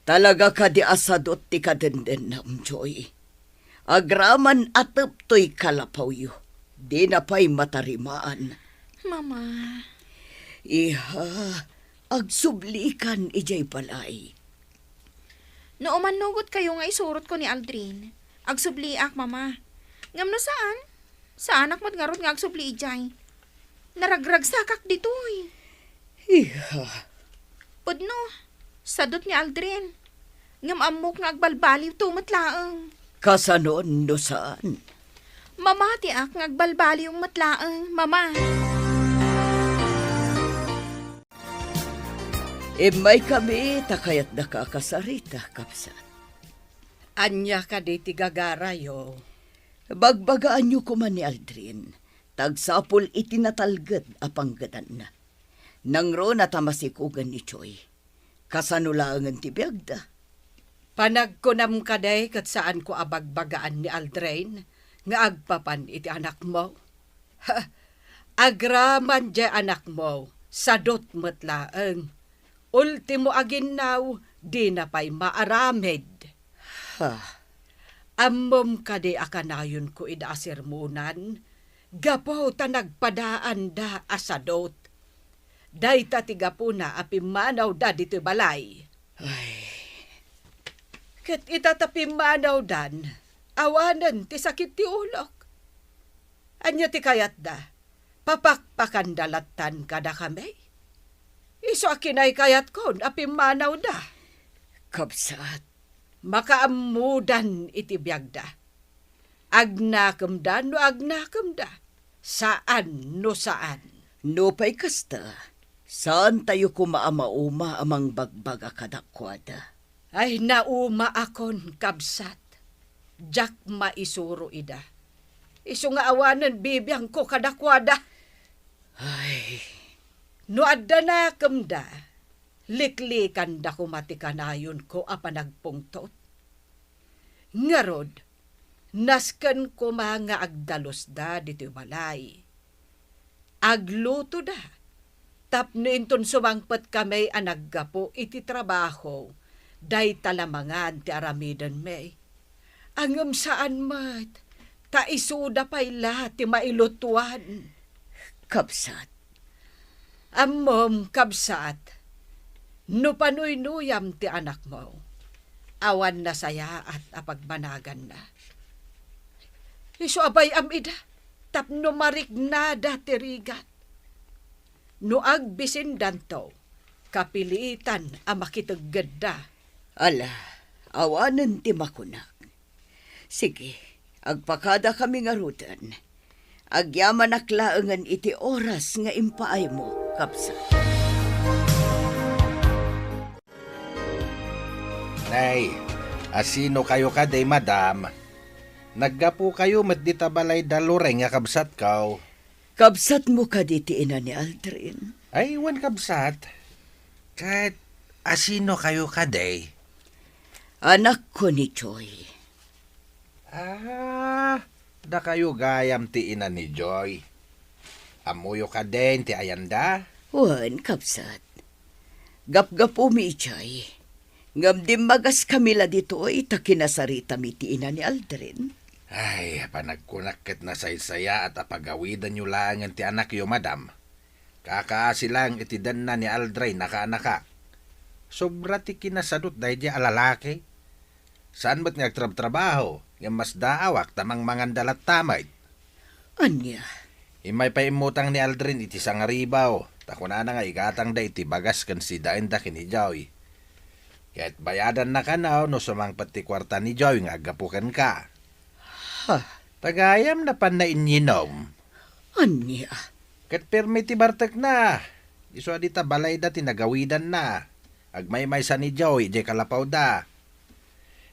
Talaga kadi a sadut ti kadendennam, Joy. Agraman a teptoy kalapawyo, dina pay matarimaan. Mama. Iha, agsublikan idiay balay. No umannugotkayo nga isurotko ni Aldrin, agsubliak, Mama. Ngem no saan, saanak met ngarud nga agsubli idiay. Naragragsakak ditoy. Iha. Pudno, sadut ni Aldrin. Ngem ammok nga agbalbaliwto met laeng. Kasano no saan? Mamatiak nga agbalbaliw met laeng, Mama. Immaykami ta kayatdaka a kasarita, kabsat. Ania kadi ti gagarayo? Bagbagaanyo koma ni Aldrin, ta agsapul iti natalged a panggedanna. Nangruna ta masikugen ni Joy. Kasano laengen ti biagda? Panagkunam kadi ket saanko a bagbagaan ni Aldrin nga agpapan iti anakmo? Ha, agraman diay anakmo, sadut met laeng. Ultimo a ginnaw, dina pay maaramid. Ha? Ammom kadi a kanayonko ida a sermonan, gapu ta nagpadaanda a sadut. Dayta ti gapuna a pimmanawda ditoy balay. Ay. Ket ita ta pimmanawdan, awanen ti sakit ti ulok. Ania ti kayatda? Papakpakanda lattan kadakami? Isu a kinaykayatkon a pimmanawda. Kabsat, makaammodan iti biagda. Agnakemda no agnakemda, saan no saan. Nupay kasta, saantayo koma a mauma a mangbagbaga kadakuada. Ay, naumaakon, kabsat. Diak maisuro ida. Isu nga awanen bibiangko kadakuada. Ay. No adda nakemda, liklikanda koma ti kanayonko a panagpungtot. Ngarud, nasken koma nga agdalusda ditoy balay. Aglutoda, tapno inton sumangpet kami a naggapu iti trabaho, dayta la mangan ti aramidenmi. Ngem saan met, ta isuda pay la ti mailutuan. Kabsat. Ammom, kabsat, no panuynuyam ti anakmo, awan nasayaat a pagmanaganna. Isu a bay-am ida, tapno mariknada ti rigat. No agbisindanto, kapilitan a makiteggedda. Ala, awanen ti makunak. Sige, agpakadakami ngaruden. Agyamanak laengen iti oras nga impaaymo, kabsat. Nay, asino kayo kadi, madam? Naggapu kayo met dita balay da Loreng nga kabsatko. Kabsatmo kadi ti ina ni Aldrin? Ay, wen, kabsat. Ket asino kayo kadi? Anakko ni Joy. Ah, dakayo gayam ti ina ni Joy. Ammoyo kadin ti ayanda? Wen, kabsat. Gapgapumi idiay. Ngem dimmagaskami la ditoy ta kinasaritami ti ina ni Aldrin. Ay, panagkunak ket nasaysayaat a pagawidanyo laengen ti anakyo, madam. Kakaasi laeng iti denna ni Aldrin a kaanakak. Sobra ti kinasadut daydiay a lalaki. Saan met nga agtrabtrabaho, ngem masdaawak ta mangmanganda latta met. Ania? Immay pay immutang ni Aldrin iti sangaribaw, ta kunana nga igatangda iti bagas ken sidaenda ken ni Joy. Ket bayadanna kano no sumangpet ti kuarta ni Joy nga aggapu kenka. Ha? Ta gayam napanna inyinom. Ania? Ket permi ti bartekna. Isu a dita balayda ti nagawidanna. Agmaymaysa ni Joy idiay kalapawda.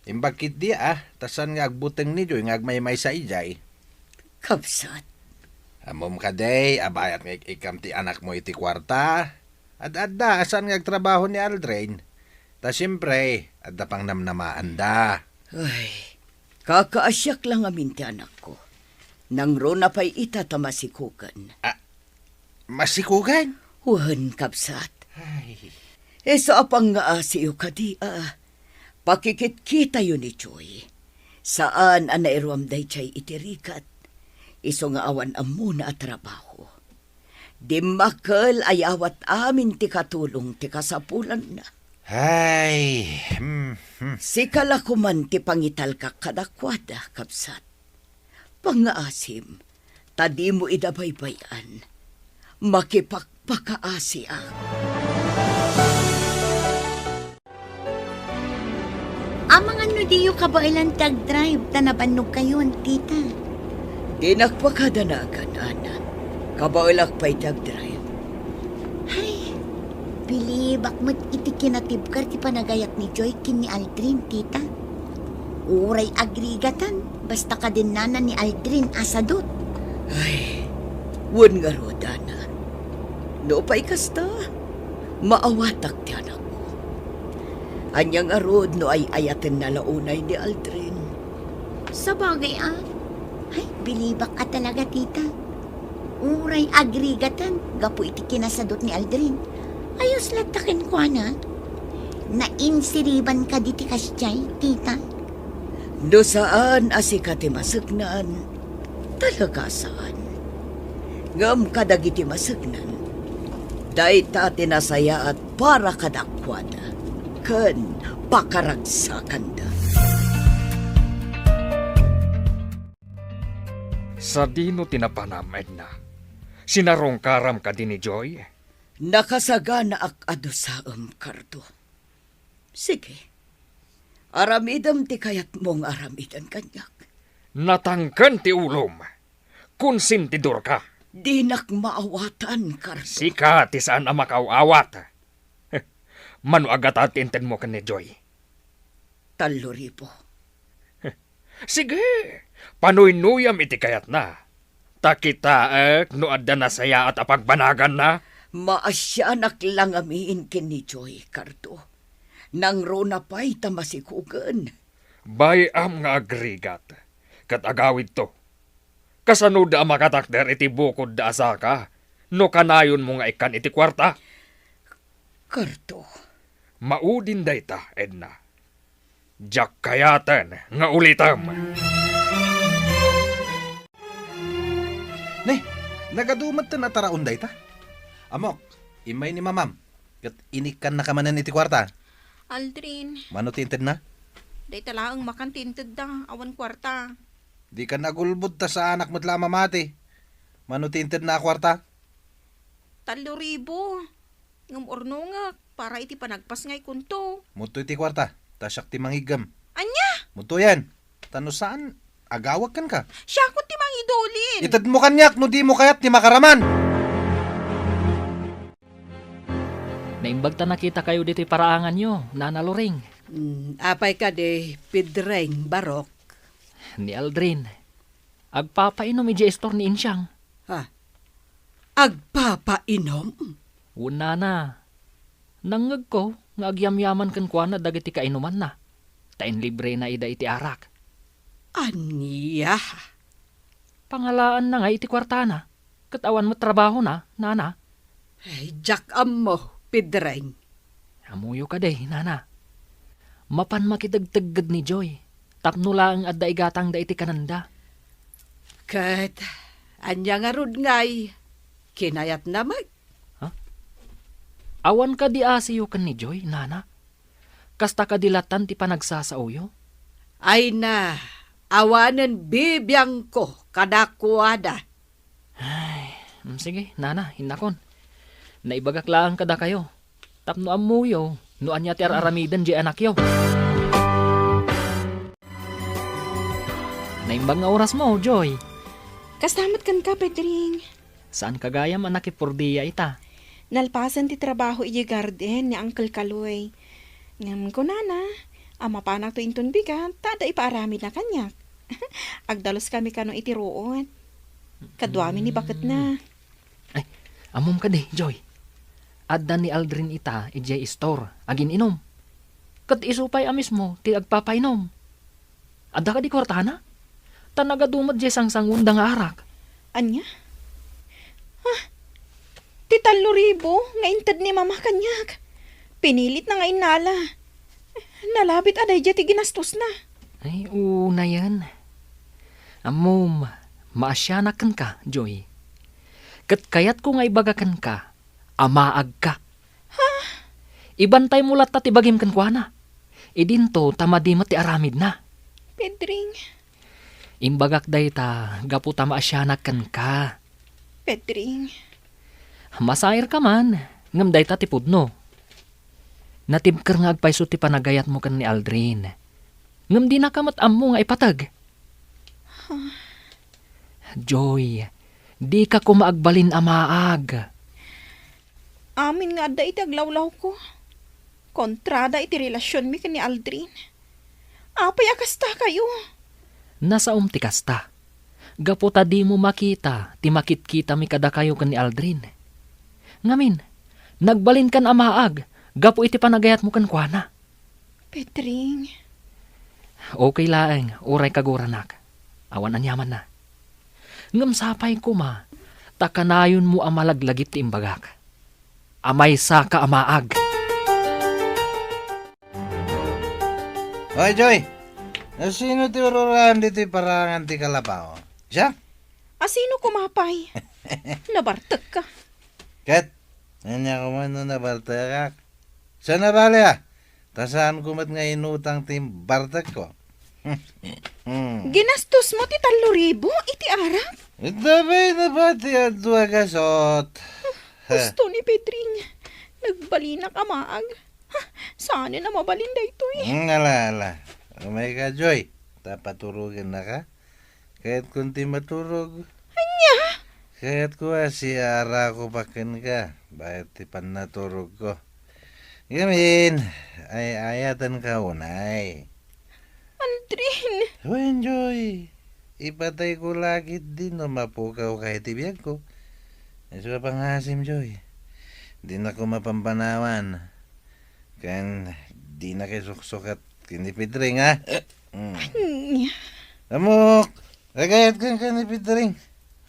Imbag ketdi a, ta saan nga agbuteng ni Joy nga agmaymaysa idiay. Kabsat. Ammom kadi a bayat nga ik-ikkam ti anakmo iti kuarta? Ad-adda a saan nga agtrabaho ni Aldrin. Ta siempre, adda pangnamnamaanda. Ay, kakaasiak la ngamin ti anakko. Nangruna pay ita ta masikugen. Ah, masikugen? Wen, kabsat. Ay. Isu a pangngaasiyo kadi a pakikitkitayo ni Joy. Saan a nairuam daydiay iti rigat. Isu nga awan ammona a trabaho. Dimmakkel a yawat amin ti katulong ti kasapulanna. Ay, hmm, hmm. Sika la koman ti pangitalkak kadakuada, kabsat. Pangngaasim, ta dimo ida baybay-an. Makipakpakaasiak. Amangan no diyo kabaelan ti agdrive ta nabannogkayon, tita. Dinak pakadanagan, Ana. Kabaelak pay ti agdrive. Ay, bilibak met iti kinatibker ti panagayat ni Joy ken ni Aldrin, tita. Uray agrigatan, basta kadennana ni Aldrin a sadut. Ay, wen ngarud, Ana. Nupay kasta, maawatak ti anakko. Ania ngarud no ay-ayatenna la unay ni Aldrin? Sabagay a. Ay, bilibak a talaga, tita. Uray agrigatan gapu iti kinasadut ni Aldrin. Ayos latta kenkuana. Nainsiriban kadi ti kasdiay, tita? No saan a sika ti maseknan, talaga saan. Ngem kadagiti maseknan, dayta ti nasayaat para kadakuada ken pakaragsakanda. Sadino ti napanam, Edna? Sinarungkaram kadi ni Joy? Nakasaganaak a dusaem, Cardo. Sige. Aramidem ti kayatmo nga aramiden kaniak. Natangken ti ulom. Konsentidorka. Dinak maawatan, Cardo. Sika ti saan a makaaw-awat. Mano a gata ti intedmo ken ni Joy? Tallo ribu. Sige, panuynuyam iti kayatna. Ta kitaek no adda nasayaat a pagbanaganna. Maasianak la ngamin ken ni Joy, Cardo. Nangruna pay ta masikugen. Bay-am nga agrigat, ket agawidto. Kasanoda a makatakder iti bukodda a saka no kanayonmo nga ikkan iti kuarta? Cardo. Maudin dayta, Edna. Diak kayaten nga ulitem. Ne, nagadu metten a taraon dayta. Ammok, immay ni mamam, ket inikkannaka manen iti kuarta. Aldrin. Mano ti intedna? Dayta laeng makan ti intedda, awan kuarta. Dikan agulbod ta saanak met la a mamati. Mano ti intedna a kuarta? Tallo ribu. Ngem urnongek para iti panagpasngaykonto. Mudtoy ti kuarta, ta siak ti mangiggem. Ania? Mudtoyen. Ta no saan, agawek kenka. Siakon ti mangidulin. Itedmo kaniak no dimo kayat ti makaraman. Naimbag ta nakitakayo ditoy paraanganyo, Nana Loring. Mm, apay kadi, Pedring, Barok? Ni Aldrin. Agpapainom idiay istor ni Insiang. Ha? Agpapainom? Wen, nana. Nangngegko nga agyamyaman kenkuana dagiti kainumanna, ta inlibrena ida iti arak. Ania? Pangalaanna ngay iti kuartana, ket awan met trabahona, nana. Ay, diak ammo, Pedring. Ammoyo kadi, nana. Mapan makitegtegged ni Joy, tapno laeng adda igatangda iti kanenda. Ket ania ngarud ngay kinayatna met? Ha? Awan kadi asiyo ken ni Joy, nana? Kasta kadi latan ti panagsasaoyo? Ay na, awanen bibiangko kadakuada. Ay, mm, sige, nana, innakon. Naibagak laeng kadakayo. Tapno ammoyo, no ania ti ar-aramiden diay anakyo. Naimbag nga orasmo, Joy. Kasta met kenka, Pedring. Saanka gayam a nakipurdia ita? Nalpasen ti trabaho idiay garden ni Uncle Kaloy. Ngem kunana, a mapanakto inton bigat, ta adda ipaaramidna kaniak. Agdaluskami kano iti ruot. Kaduami ni baketna. Ay, ammom kadi, Joy. Adda ni Aldrin ita idiay istor, agin-inom. Ket isu pay a mismo ti agpapainom. Adda kadi kuartana? Ta nagadu met diay sangsanguenda nga arak. Ania? Ah, ti tallo ribu nga inted ni Mama kaniak. Pinilitna nga innala. Nalabit a daydiay ti ginastosna. Ay, unayen. Ammom, maasianak kenka, Joy. Ket kayatko nga ibaga kenka, amaagka. Ha? Ibantaymo latta ti bagim kenkuana. Idinto ta madi met ti aramidna. Pedring. Imbagak dayta gapu ta maasianak kenka. Pedring. Masairka man, ngem dayta ti pudno. Natibker nga agpayso ti panagayatmo ken ni Aldrin. Ngem dinaka met ammo nga ipateg. Joy, dika koma agbalin a maag. Amin nga adda iti aglawlawko. Kontrada iti relasionmi ken ni Aldrin. Apay a kastakayo? Nasaom ti kasta. Gapu ta dimo makita ti makitkitami kadakayo ken ni Aldrin. Ngamin, nagbalinkan a maag gapu iti panagayatmo kenkuana. Pedring. Okay laeng, uray kaguranak. Awan aniamanna. Ngem sapay koma, ta kanayonmo a malaglagip ti imbagak. Amaysaka a maag. Hoy, Joy! Asino ti ururaen ditoy parangan ti kalapaw? Siak? Asino koma pay? Nabartekka. Ket, ania koma no nabartekak? Saan a bale, a? Ta saanko met nga inutang ti bartekko. Ginastosmo ti tallo ribu iti arak? Ita pay nabati a dua gasot. Husto ni Pedring. Nagbalinak a maag. Ha, saanen a mabalin daytoy. Mm, ala, ala. Umayka, Joy. Ta paturogennaka. Kayatkon ti maturog. Ania? Kayatko a siaarakopak kenka, bayat ti pannaturogko. Ngamin, ay-ayatenka unay. Aldrin! Wen, Joy, ipatayko la ketdi no mapukawka iti biagko. Isu a pangasim, Joy. Dinako mapampanawan. Ken dinaka isuksukat ken ni Pedring, ha? Mm. Ania? Ammok, agayat kenka ni Pedring.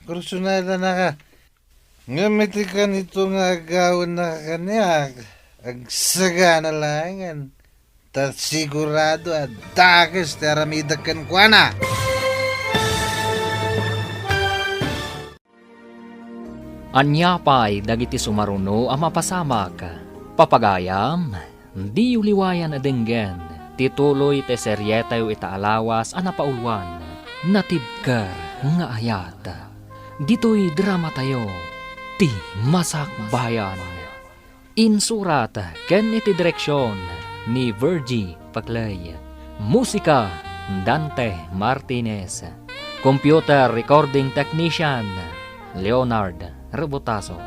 Kursonadanaka. Ngem iti kanito nga agawennaka kaniak, agsagana laengen. Ta sigurado a dakes ti aramidek kenkuana. Ania pay dagiti sumaruno a mapasamak? Papagayam, diyo liwayan a denggen ti tuloy ti serietayo ita a lawas a napauluan, Natibker nga Ayat. Ditoy dramatayo, Ti Masakbayan. Insurat ken iti direksion ni Virgie Paclay. Musika, Dante Martinez. Computer recording technician, Leonard Rebotazo.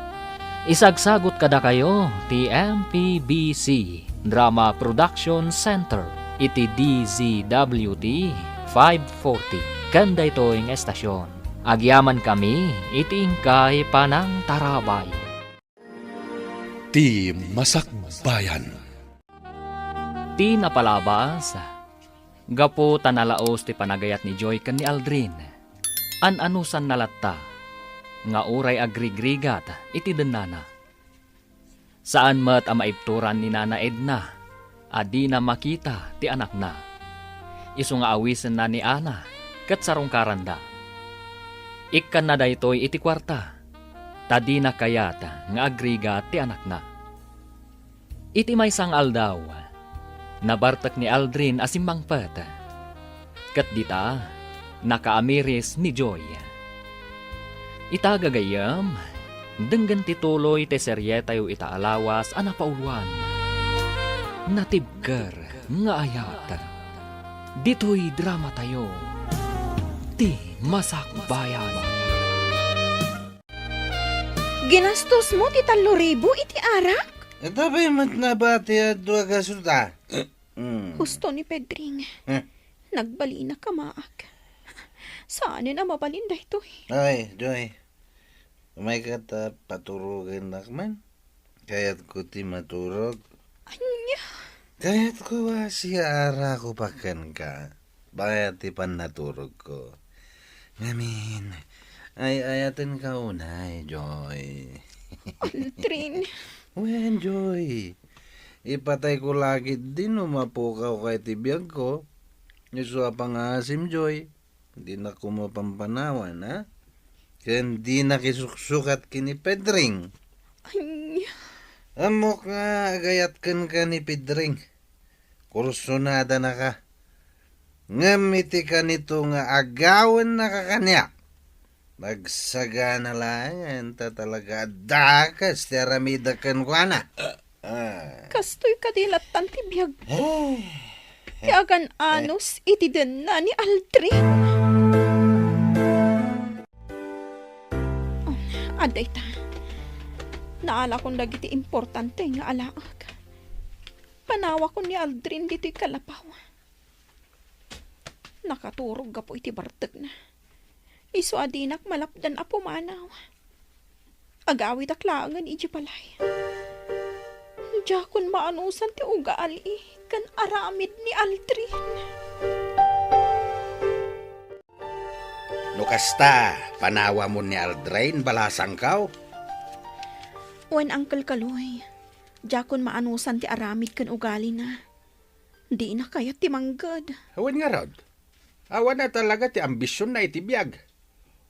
Isagsagut kadakayo ti M P B C Drama Production Center iti D Z W T five forty ken daytoy nga estasion. Agyamankami iti inkay panangtarabay. Ti Masakbayan. Ti napalabas, gapu ta nalaos ti panagayat ni Joy ken ni Aldrin, an-anusanna latta nga uray agrigrigat iti dennana. Saan met a maibturan ni Nana Edna a dina makita ti anakna. Isu nga awisenna ni Ana ket sarungkaranda. Ikkanna daytoy iti kuarta, ta dina kayat nga agrigat ti anakna. Iti maysa nga aldaw, nabartek ni Aldrin a simmangpet. Ket dita, nakaamiris ni Joy. Ita gagayyem, denggen ti tuloy ti serietayo ita a lawas a napauluan, Natibker nga Ayat. Ditoy dramatayo, Ti Masakbayan. Ginastosmo ti tallo ribu iti arak? Ita pay met nabati a dua gasut a. Mm. Husto ni Pedring. Eh. Nagbalinak a maag. Saanen a mabalin daytoy. Ay, Joy. Umayka ta paturogennak man. Kayatko ti maturog. Ania? Kayatko a siaarakopak kenka. Bayat ti pannaturogko. Ngamin, ay-ayatenka unay, Joy. Aldrin. Wen, Joy. Ipatayko la ketdi no mapukawka iti biagko. Isu a pangaasim, Joy. Dinako mapampanawan, ha? Ken dinak isuksukat ken ni Pedring. Ania? Ammok nga agayat kenka ni Pedring. Kursonadanaka. Ngem iti kanito nga agawennaka kaniak, agsagana laengen ta talaga a dakes ti aramidek kenkuana. Ah. Kastoy kadi lattan ti biag. Ay. Ti agan-anos iti denna ni Aldrin. Adda ita. Naalakon dagiti importante nga alaek. Panawakon ni Aldrin ditoy kalapaw. Nakaturog gapu iti bartekna. Isu a dinak malapdan a pumanaw. Agawidak laengen iti balay. Diakon maanusan ti ugali ken aramid ni Aldrin. No kasta, panawamon ni Aldrin, balasangko? Wen, Uncle Kaloy, diakon maanusan ti aramid ken ugalina. Dina kayat ti mangged. Wen ngarud, awan a talaga ti ambisionna iti biag.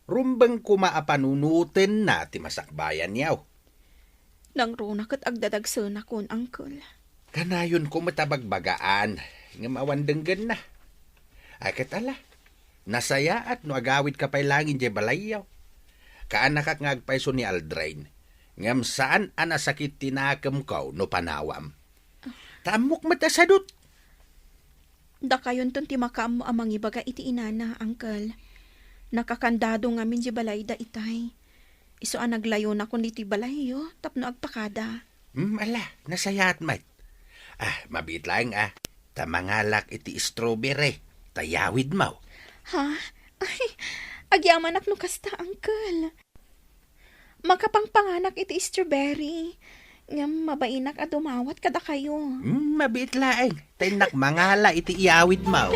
Rumbeng koma a panunotenna ti masakbayanyo. Nangruna ket agdadagsenakon, Uncle. Kanayonko met a bagbagaan, ngem awan denggenna. Ay, ket ala, nasayaat no agawidka pay laeng idiay balayyo. Kaanakak nga agpayso ni Aldrin, ngem saan a nasakit ti nakemko no panawam. Ta ammok met a sadut. Dakayonton ti makaammo a mangibaga iti inana, Uncle. Nakakandado ngamin di balayda itay. Isu a naglayonakon ditoy balayyo tapno agpakada. Hmm, ala, nasayaat met. Ah, mabiit laeng, ah. Ta mangalak iti strawberry, ta iyawidmo. Ha? Ay, agyamanak no kasta, Uncle. Makapangpanganak iti strawberry, ngem mabainak a dumawat kadakayo. Hmm, mabiit laeng. Ta innak mangala iti iyawidmo.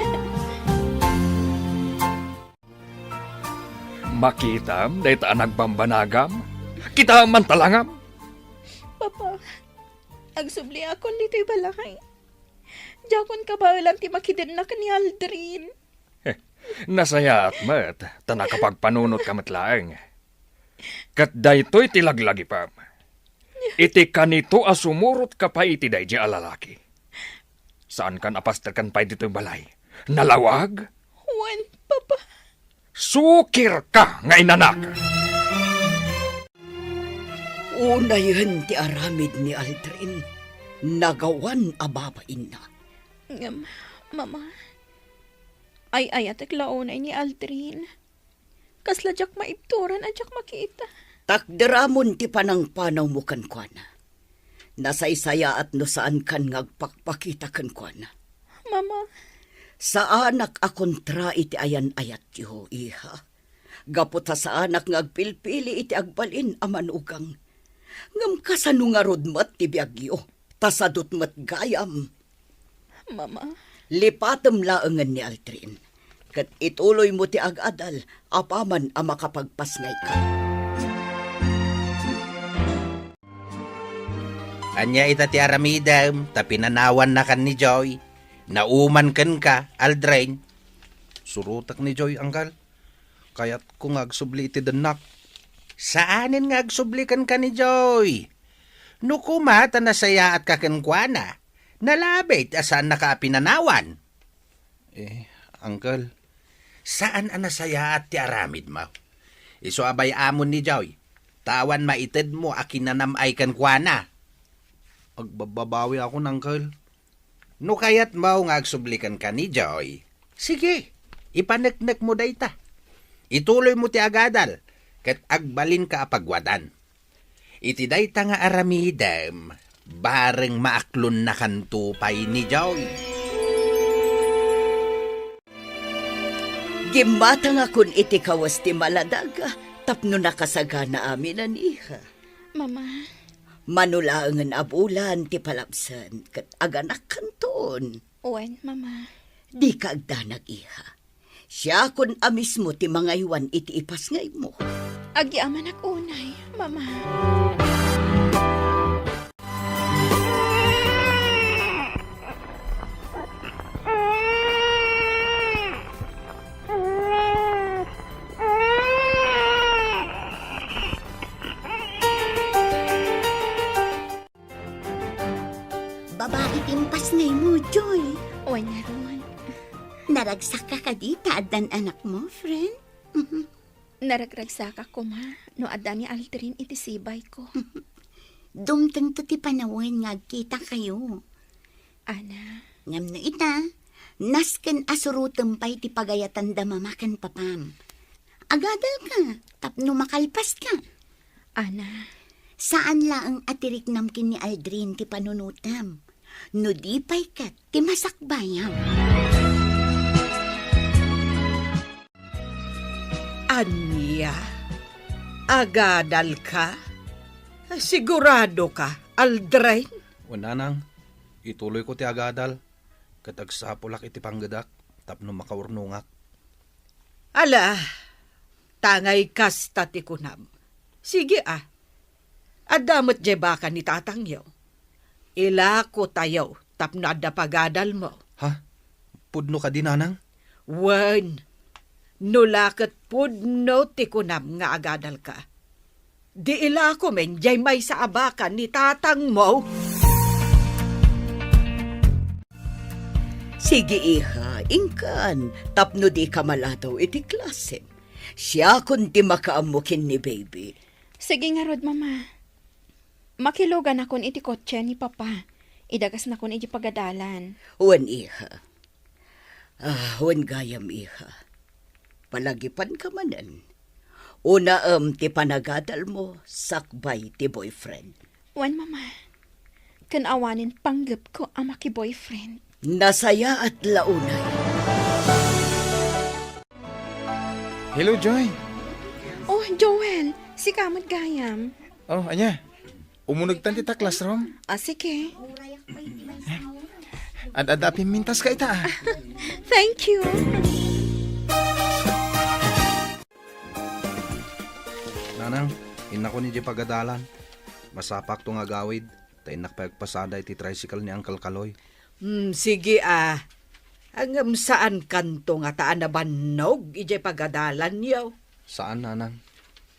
Makitam dayta a nagbambanagam? Kitaem man talangam. Papa, agsubliakon ditoy balay. Diakon kabaelan ti makidenna ken ni Aldrin. Nasayaat met, ta nakapagpanunotka met laeng. Ket daytoy ti laglagipem. Iti kanito a sumurotka pay iti daydi a lalaki. Saankan a pasterken pay ditoy balay. Nalawag? Wen, Papa. Sukirka nga inanak! Unayen ti aramid ni Aldrin, nagawan a babainna. Ngem, Mama, ay-ayatek la unay ni Aldrin. Kasla diak maibturan a diak makita. Takderamon ti panangpanawmo kenkuana. Nasaysayaat no saankan nga agpakpakita kenkuana. Mama. Saanak a kontra iti ayan-ayatyo, iha. Gapu ta saanak nga agpilpili iti agbalin a manugang. Ngem kasano ngarud met ti biagyo? Ta sadut met gayam. Mama. Lipatem laengen ni Aldrin, ket ituloymo ti agadal apaman a makapagpasngayka. Ania ita ti aramidem ta pinanawannakan ni Joy? Nauman kenka, Aldrin? Surotek ni Joy, Uncle. Kayatko nga agsubli iti dennak. Saanen nga agsubli kenka ni Joy. No koma ta nasayaatka kenkuana, nalabit a saannaka a pinanawan. Eh, Uncle. Saan a nasayaat ti aramidmo. Isu a bay-amon ni Joy, ta awan maitedmo a kinanam-ay kenkuana. Agbabbabawiakon, Uncle. No kayatmo nga agsubli kenka ni Joy, sige, ipaneknekmo dayta. Ituloymo ti agadal, ket agbalinka a pagwadan. Iti dayta nga aramidem, bareng maaklonnakanto pay ni Joy. Gimmatangakon iti kawes ti maladag tapno nakasagana amin, iha. Mama. Mano laengen a bulan ti palabsen ket aganakkanton. Wen, Mama. Dika agdanag, iha. Siakon a mismo ti mangaywan iti ipasngaymo. Agyamanak unay, Mama. Babai ti impasngaymo, Joy. Wen ngarud. Naragsakka kadi ta addan anakmo, friend? Mhm. Naragragsakak koma no adda ni Aldrin iti sibayko. Dumtengto ti panawen nga agkitakayo. Ana. Ngem no ita, nasken a surotem pay ti pagayatanda mama ken papam. Agadalka tapno makalpaska. Ana. Saan laeng a ti riknam ken ni Aldrin ti panunotem. No di pay ket ti masakbayam. Ania? Agadalka? Siguradoka, Aldrin? O, nanang, ituloyko ti agadal, ket agsapulak iti panggedak tapno makaurnongak. Ala, tangay kasta ti kunam. Sige a, adda met diay baka ni tatangyo. Ilakotayo tapno adda pagadalmo. Ha? Pudno kadi, nanang? Wen, no la ket pudno ti kunam nga agadalka, di ilakomen diay maysa a baka ni tatangmo. Sige, iha, inkan, tapno dika maladaw iti klasem. Siakon ti makaammo ken ni baby. Sige ngarud, Mama. Makiluganakon iti kotse ni Papa. Idagasnakon iti pagadalan. Wen, iha. Ah, wen gayam, iha. Palagipanka manen. Unaem ti panagadalmo sakbay ti boyfriend. Wen, Mama. Ken awanen panggepko a maki-boyfriend. Nasayaat la unay. Hello, Joy. Oh, Joel. Sika met gayam. Oh, ania? Umunegtan dita classroom? Ah, sige. Ad-adda a pimmintas ka ita, ah. Thank you. Nanang, innakon idiay pagadalan. Masapakto nga agawid, ta innak pay agpasada iti tricycle ni Uncle Kaloy. Hmm, sige, ah. Ngem saankanto ngata a nabannog idiay pagadalanyo? Saan, nanang.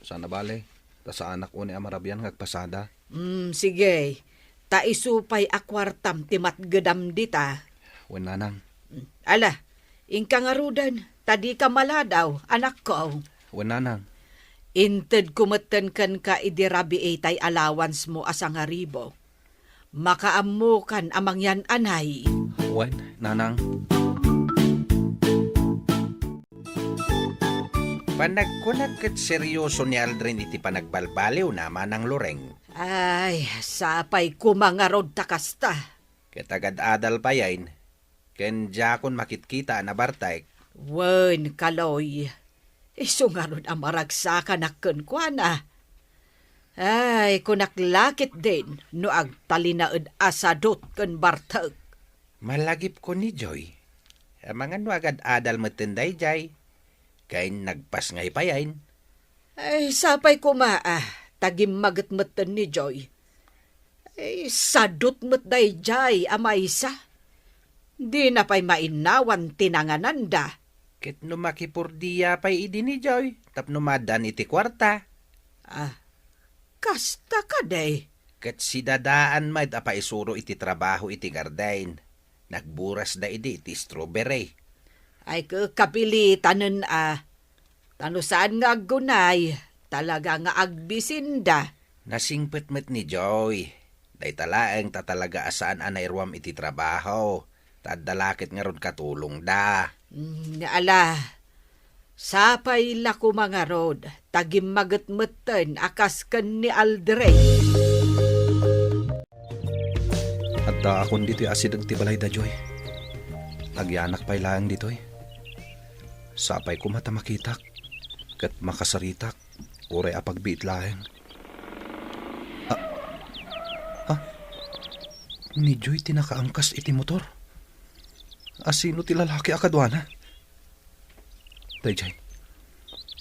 Saan a bale, ta saanak unay a marabian nga agpasada. Hmm, sige. Ta isu pay a kuartam ti matgedam dita. Wen, nanang. Hmm, ala, inka ngaruden, ta dika maladaw, anakko. Wen, nanang. Intedko metten kenka idi rabii tay allowance mo a sangaribu. Makaammokan a mangyan-anay. Wen, nanang. Panagkunak ket serioso ni Aldrin iti panagbalbaliwna, Manang Loreng. Ay, sapay koma ngarud ta kasta. Ket agad-adal payen, ken diakon makitkita a nabartek. Wen, Kaloy, isu ngarud a maragsakanak kenkuana. Ay, kunak la ketdin no agtalinaed a sadut ken bartek. Malagipko ni Joy. Amangan no agad-adal metten daydiay, ken nagpasngay payen. Ay, sapay koma, ah, ta gimmaget metten ni Joy. Ay, sadut met daydiay a maysa. Dina pay mainnawan ti nangananda. Ket no makipurdia pay idi ni Joy tapno maaddaan iti kuarta. Ah, kasta kadi? Ket sidadaan met a paisuro iti trabaho iti garden. Nagburasda idi iti strawberry. Ay, ke-, kapilitanen a. Ta no saan nga aggunay, talaga nga agbisinda. Nasingpet met ni Joy. Dayta laeng ta talaga a saan a nairuam iti trabaho. Ta adda la ket ngarud katulongda. Mm, ala, sapay la koma ngarud, ta gimmaget metten a kas ken ni Aldrin. Addaakon ditoy asideg ti balayda, Joy. Agyanak pay laeng ditoy. Sapay koma ta makitak, ket makasaritak, uray a pagbiit laeng. Ah, ah, ni Joy ti nakaangkas iti motor. Asino ti lalaki a kaduana? Daydiay,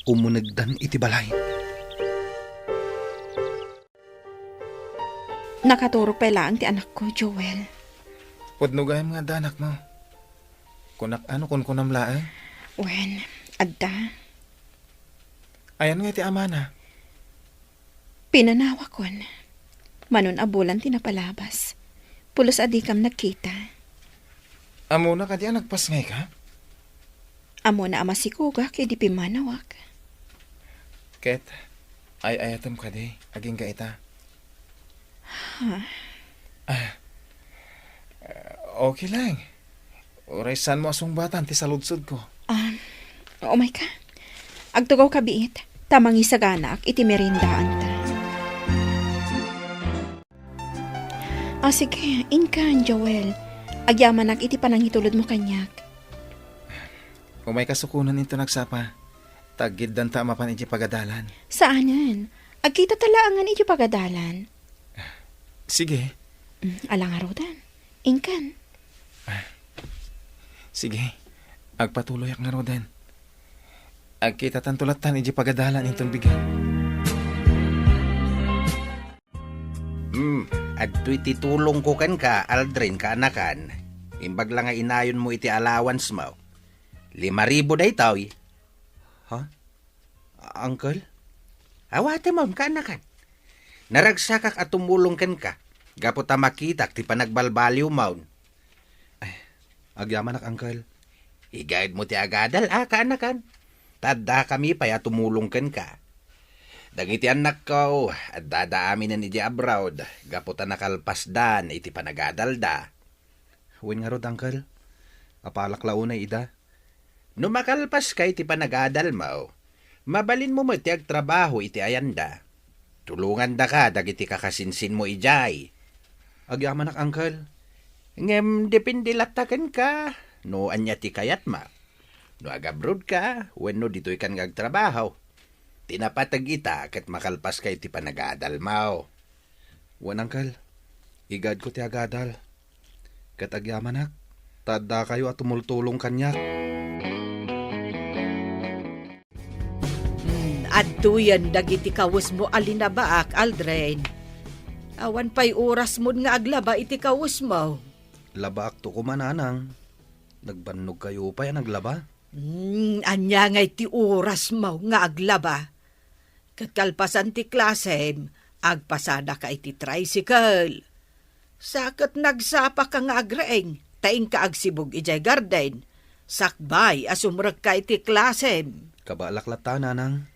umunegdan iti balay. Nakaturog pay laeng ti anakko, Joel. Pudno gayam nga adda anakmo. Kunak a no kunkunam laeng? Wen, adda. Ayan nga iti amana? Pinanawakon. Manon a bulan ti napalabas. Pulos a dikam nagkita. Ammona kadi a nagpasngayka? Ammona a masikogak idi pimmanawak. Ket, ay-ayatem kadi, agingga ita? Ha? Ah, okay lang. Uray saanmo a sungbatan ti saludsodko. Um, umayka. Agtugaw ka biit, ta mangisaganaak iti meriendaanta. Sige, inkan, Joel. Agyamanak iti panangitulodmo kaniak. Umay kasukonan inton agsapa. Taggiddanta a mapan iti pagadalan. Saanen. Agkitata laengen iti pagadalan. Sige. Mm, ala ngaruden. Inkan. Sige. Agpatuloyak ngaruden. Agkitatanto lattan iti pagadalan inton bigat. Hmm, adtoy ti tulongko kenka, Aldrin, kaanakan. Imbag la nga inayonmo iti allowance mo. Lima ribu daytoy. Ha? Uncle? Awatem, kaanakan. Naragsakak a tumulong kenka, gapu ta makitak ti panagbalbaliwmon. Ay, agyamanak, Uncle. Igaedmo ti agadal, a, kaanakan. Ta addakami pay a tumulong kenka. Dagiti annakko, addada aminen idiay abroad, gapu ta nakalpasdan iti panagadalda. Wen ngarud, Uncle. Apalak la unay ida. No makalpaska iti panagadalmo, mabalinmo met ti agtrabaho iti ayanda. Tulongandaka dagiti kakasinsinmo idiay. Agyamanak, Uncle. Ngem depende latta kenka no ania ti kayatmo. No agabrodka wenno ditoykan nga agtrabaho. Ti napateg ita ket makalpaska iti panagadalmo. Wen, Uncle. Igaedko ti agadal. Ket agyamanak, ta addakayo a tumultulong kaniak. Hmm, adtoyen dagiti kawesmo a linabaak, Aldrin. Awan pay orasmon nga aglaba iti kawesmo. Labaakto koma, Nanang. Nagbannogkayo pay a naglaba? Hmm, ania ngay ti orasmo nga aglaba? Ket kalpasan ti klasem, agpasadaka iti tricycle. Sa ket nagsapaka nga agreeng, ta inka agsibug idiay garden, sakbay a sumrekka iti klasem. Kabaelak latta, Nanang.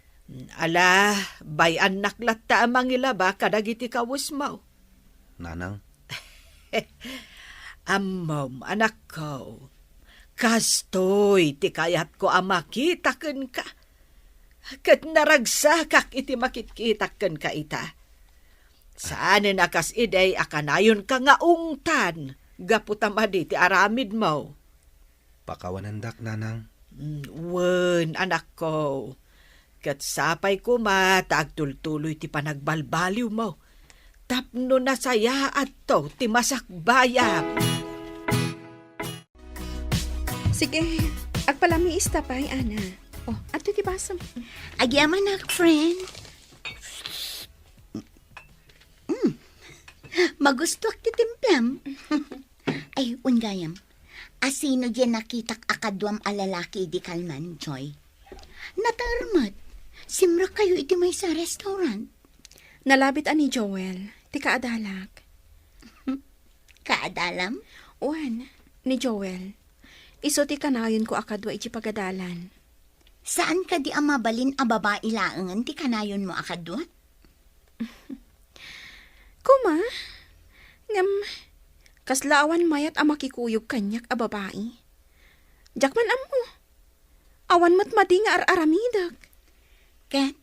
Ala, bay-annak latta a mangilaba kadagiti kawesmo. Nanang. Ammom, anakko, kastoy ti kayatko a makita kenka. Ket naragsakak iti makitkitak kenka ita. Saanen a kas idi a kanayonka nga ungtan gapu ta madi ti aramidmo. Pakawanendak, Nanang. Mm, wen, anakko. Ket sapay koma ta agtultuloy ti panagbalbaliwmo tapno nasayaatto ti masakbayam. Sige, agpalamiista pay, Ana. Oh, adtoy ti basom. Agyamanak, friend. Mm. Magustuak ti timplam. Ay, wen gayam. Asino diay nakitak a kaduam a lalaki idi kalman, Joy? Nataer met. Simrekkayo iti maysa a restaurant. Nalabit a ni Joel, ti kaadalak. Kaadalam? Wen, ni Joel. Isu ti kanayonko a kadua iti pagadalan. Saan kadi a mabalin a babai laengen ti kanayonmo a kadua? Koma, ngem kasla awan mayat a makikuyog kaniak a babai. Diak man ammo. Awan met madi nga ar-aramidek. Ket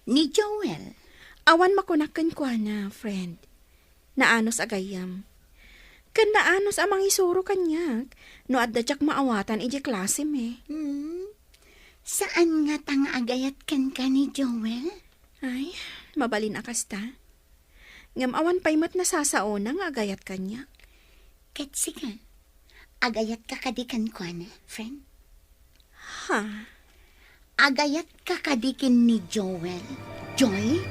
ni Joel? Awan makunak kenkuana, friend. Naanus a gayyem. Ken naanus a mangisuro kaniak no adda diak maawatan idiay klasem. Hmm? Saan ngata nga agayat kenka ni Joel? Ay, mabalin a kasta. Ngem awan pay met nasasaona nga agayat kaniak. Ket sika, agayatka kadi kenkuana, friend? Ha? Agayatka kadi ken ni Joel, Joy?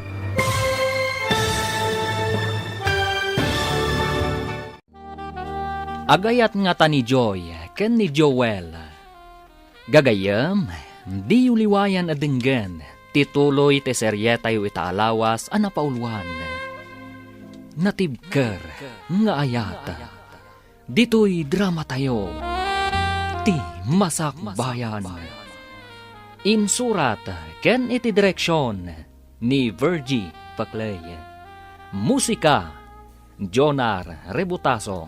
Agayat ngata ni Joy ken ni Joel. Gagayyem, diyo liwayan a denggen ti tuloy ti serietayo ita a lawas a napauluan. Natibker nga ayat. Ditoy dramatayo, Ti Masakbayan. Insurat ken iti direksion ni Virgie Paclay. Musika, Jonar Rebutaso.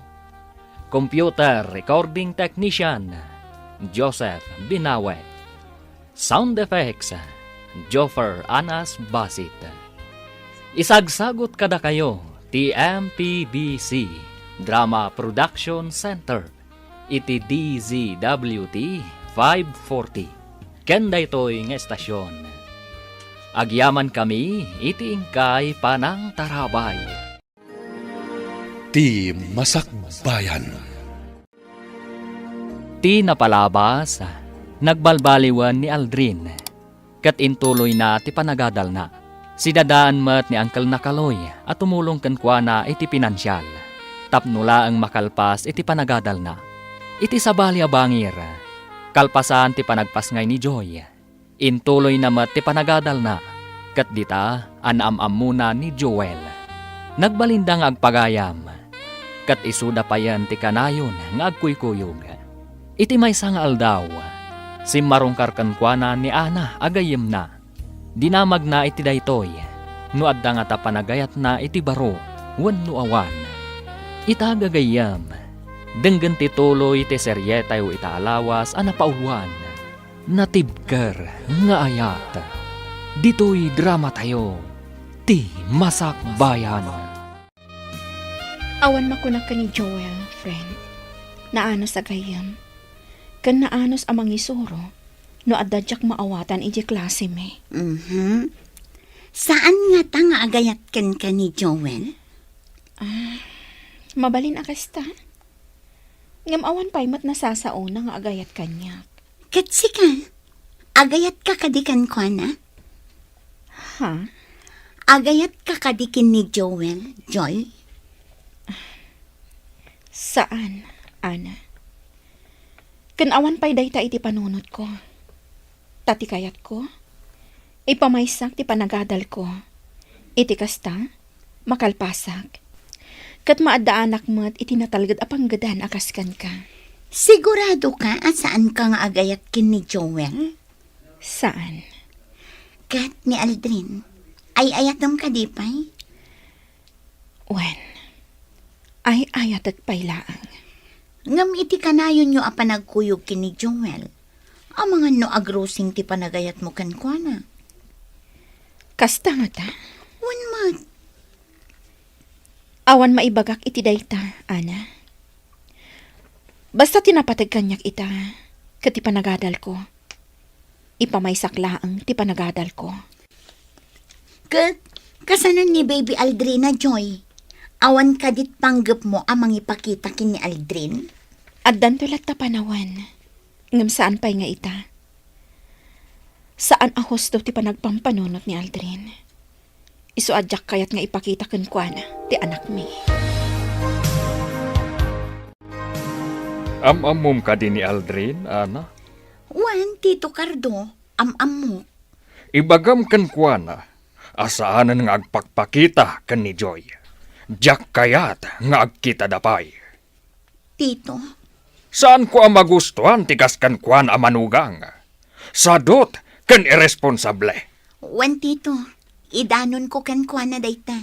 Computer Recording Technician, Joseph Binawe. Sound Effects, Joffer Anas Basit. Isagsagut kadakayo ti M P B C. Drama Production Center iti D Z W T five forty. Ken daytoy nga estasion, agyamankami iti inkay panangtarabay. Ti Masakbayan. Ti napalabas, nagbalbaliwen ni Aldrin, ket intuloyna ti panagadalna. Sidadaan met ni Uncle Nakaloy a tumulong kenkuana iti pinansial tapno laeng makalpas iti panagadalna. Iti sabali a bangir, kalpasan ti panagpasngay ni Joy, intuloyna met ti panagadalna, ket dita a naam-ammona ni Joel. Nagbalinda nga agpagayam, ket isuda payen ti kanayon nga agkuykuyog. Iti maysa nga aldaw, simmarungkar kenkuana ni Ana a gayyemna. Dinamagna iti daytoy, no adda ngata panagayatna iti baro wenno awan. Ita gagayyem, denggen ti tuloy ti serietayo ita a lawas a napauluan, Natibker nga Ayat. Ditoy dramatayo, Ti Masakbayan. Awan makunak ken ni Joel, friend. Naanus a gayyem. Ken naanus a mangisuro no adda diak maawatan idiay klasemi. Mhm. Saan ngata nga agayat kenka ni Joel? Ah, mabalin a kasta. Ngem awan pay met nasasaona nga agayat kaniak. Ket sika, agayatka kadi kenkuana? Ha? Agayatka kadi ken ni Joel, Joy? Saan, Ana. Ken awan pay dayta iti panunotko. Ta ti kayatko, ipamaysak ti panagadalko. Iti kasta, makalpasak. Ket maaddaanak met iti natalged a panggedan a kas kenka. Siguradoka a saanka nga agayat ken ni Joel? Saan. Ket ni Aldrin, ay-ayatem kadi pay? Wen, ay-ayatek pay laeng. Ngem iti kanayonyo a panagkuyog ken ni Joel, amangan no agrusing ti panagayatmo kenkuana. Kasta ngata? Wen met. Awan maibagak iti dayta, Ana. Basta ti napateg kaniak ita, ket ti panagadalko, ipamaysak laeng ti panagadalko. Ket, kasano ni Baby Aldrin a, Joy? Awan kadit panggepmo a mangipakita ken ni Aldrin? Addanto latta panawen, ngem saan pay nga ita. Saan a husto ti panagpampanunot ni Aldrin. Isu a diak kayat nga ipakita kenkuana ti anakmi. Am-ammom kadi ni Aldrin, Ana? Wen, Tito Cardo, am-ammok. Ibagam kenkuana a saanen nga agpakpakita ken ni Joy. Diak kayat nga agkitada pay. Tito. Saanko a magustuan ti kas kenkuana a manugang. Sadut ken irresponsable. Wen, Tito, idanonko kenkuana dayta.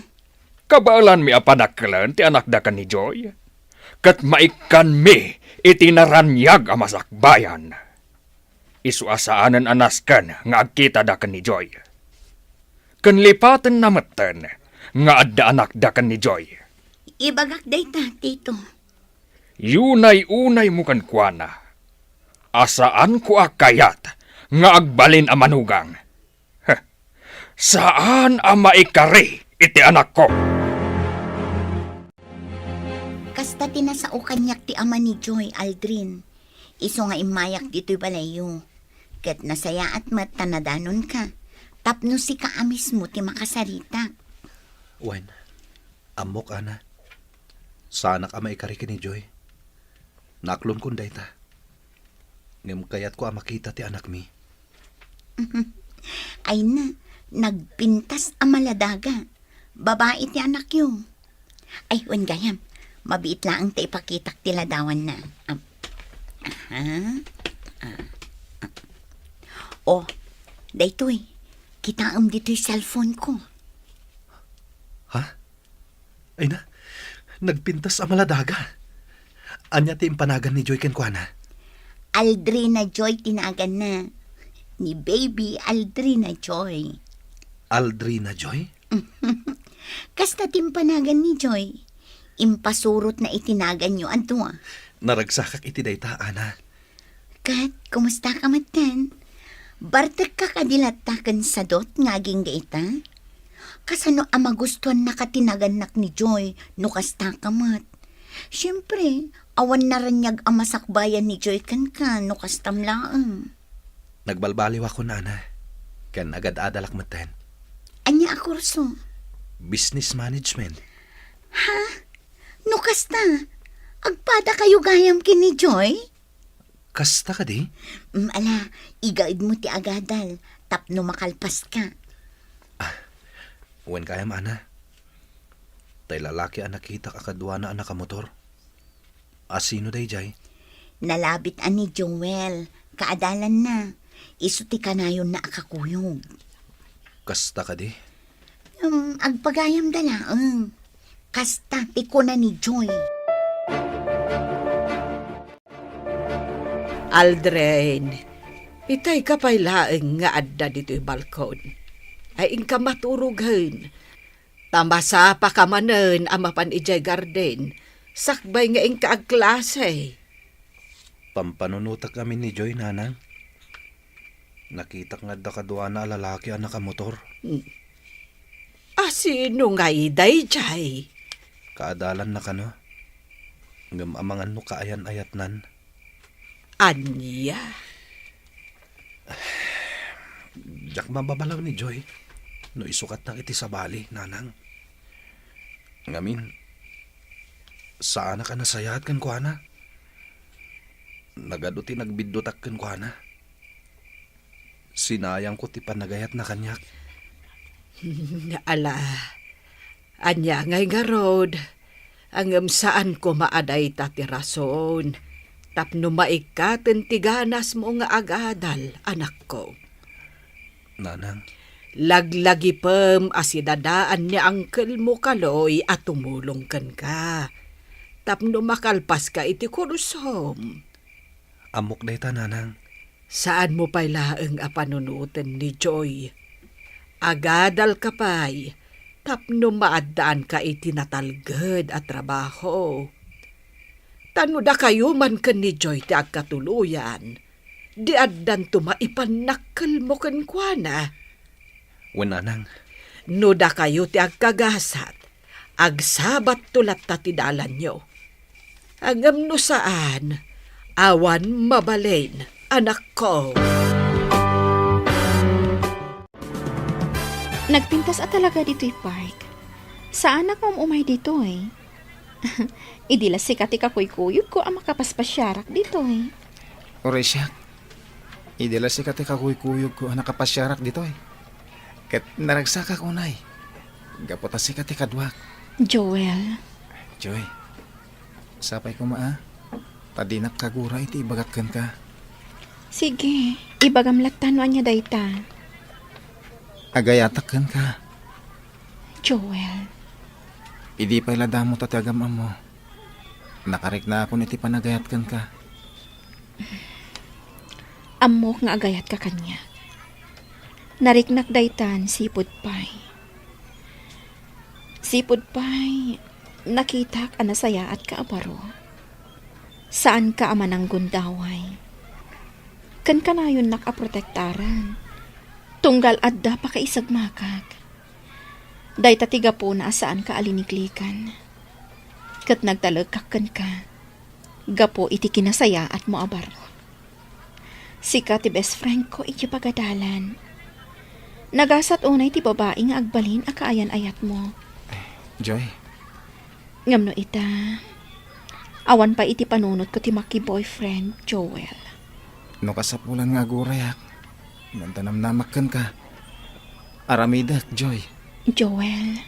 Kabaelanmi a panakkelen ti anakda ken ni Joy. Ket maikkanmi iti naraniag a masakbayan. Isu a saanen a nasken nga agkitada ken ni Joy. Ken lipatenna metten nga adda anakda ken ni Joy. Ibagak dayta, Tito. Yunay-unaymo kenkuana a saanko a kayat nga agbalin a manugang. Heh, saan a maikari iti anakko. Kasta ti nasao kaniak ti ama ni Joy, Aldrin. Isu nga immayak ditoy balayyo. Ket nasayaat met ta nadanonka, tapno sika a mismo ti makasaritak. Wen, ammok, Ana. Saanak a maikari ken ni Joy. Naklonkon dayta. Ngem kayatko a makita ti anakmi. Ay na, nagpintas a maladaga. Babai ti anakyo. Ay, wen gayam, mabiit laeng ta ipakitak ti ladawanna. Am, aha. Ah, ah. Oh, daytoy. Kitaem ditoy cellphone ko. Ha? Ay na, nagpintas a maladaga. Ania ti impanagan ni Joy kenkuana? Aldrina Joy ti naganna. Ni Baby Aldrina Joy. Aldrina Joy? Kasta ti impanagan ni Joy. impasurotna iti naganyo a dua. Naragsakak iti dayta, Ana. Ket, kumustaka metten? Bartekka kadi latta ken sadot nga agingga ita? Kasano a magustuannaka ti nagannak ni Joy no kastaka met? Siempre, awan naraniag a masakbayan ni Joy kenka no kastam laeng. Nagbalbaliwakon, Ana, ken agad-adalak metten. Ania a kurso? Business management. Ha? No kasta, agpadakayo gayam ken ni Joy? Kasta kadi? Mm, ala, igaedmo ti agadal tapno makalpaska. Ah, wen gayam, Ana. Tay lalaki a nakitak a kaduana a nakamotor. A sino daydiay? Nalabit a ni Joel, kaadalanna. Isu ti kanayonna a kakuyog. Kasta kadi? Um, agpagayamda laeng. Kasta ti kuna ni Joy. Aldrin, itay ka pay laeng nga adda ditoy balkon. Ay, inka maturogen. Ta masapaka manen a mapan idiay garden, sakbay nga inka agklase. Pampanunotak amin ni Joy, Nanang. Nakitak nga adda kaduana a lalaki a nakamotor. Hmm. A sino ngay daydiay? Kaadalanna kano. Ngem amangan no kaayan-ayatnan. Ania? Diak mababalaw ni Joy no isukatnak iti sabali, Nanang. Ngamin, saanak a nasayaat kenkuana. Nagadu ti nagbiddutak kenkuana. Sinayangko ti panagayatna kaniak. Ala, ania ngay ngarud? Ngem saan koma a dayta ti rason tapno maikkaten ti ganasmo nga agadal, anakko. Nanang. Laglagipem a sidadaan ni angkelmo Kaloy a tumulong kenka tapno makalpaska iti kursom. Ammok dayta, Nanang. Saanmo pay laeng a panunoten ni Joy. Agadalka pay tapno maaddaanka iti natalged a trabaho. Ta no dakayo man ken ni Joy ti agkatuloyan, di addanto maipannakkelmo kenkuana. Wen, Nanang. No dakayo ti agkagasat, agsabatto latta ti dalanyo. Ngem no saan, awan mabalin, anakko. Nagpintas a talaga ditoy park. Saanak nga um-umay ditoy. Idi la sika ti kakuykuyogko a makapaspasiarak ditoy. Uray siak, idi la sika ti kakuykuyogko a nakapasiarak ditoy. Ket naragsakak unay, gapu ta sika ti kaduak. Joel. Joy, sapay koma a, ta dinak kagura iti ibagak kenka. Sige, ibagam latta no ania dayta. Agayatak kenka. Joel. Idi pay la damo ta ti agam-ammo, nakariknaakon iti panagayat kenka. Ammok nga agayatka kaniak. Nariknak daytan sipud pay. Sipud pay, nakitak a nasayaatka a baro. Saanka a mananggundaway. Ken kanayonnak a protektaran. Tunggal adda pakaisagmakak. Dayta ti gapuna a saanka a liniklikan. Ket nagtalekak kenka gapu iti kinasayaatmo a baro. Sika ti best friend ko iti pagadalan. Nagasat unay ti babai nga agbalin a kaayan-ayatmo. Joy. Ngem no ita, awan pay iti panunotko ti maki-boyfriend, Joel. No kasapulan nga agurayak, ngem ta namnamak kenka. Aramidek, Joy. Joel,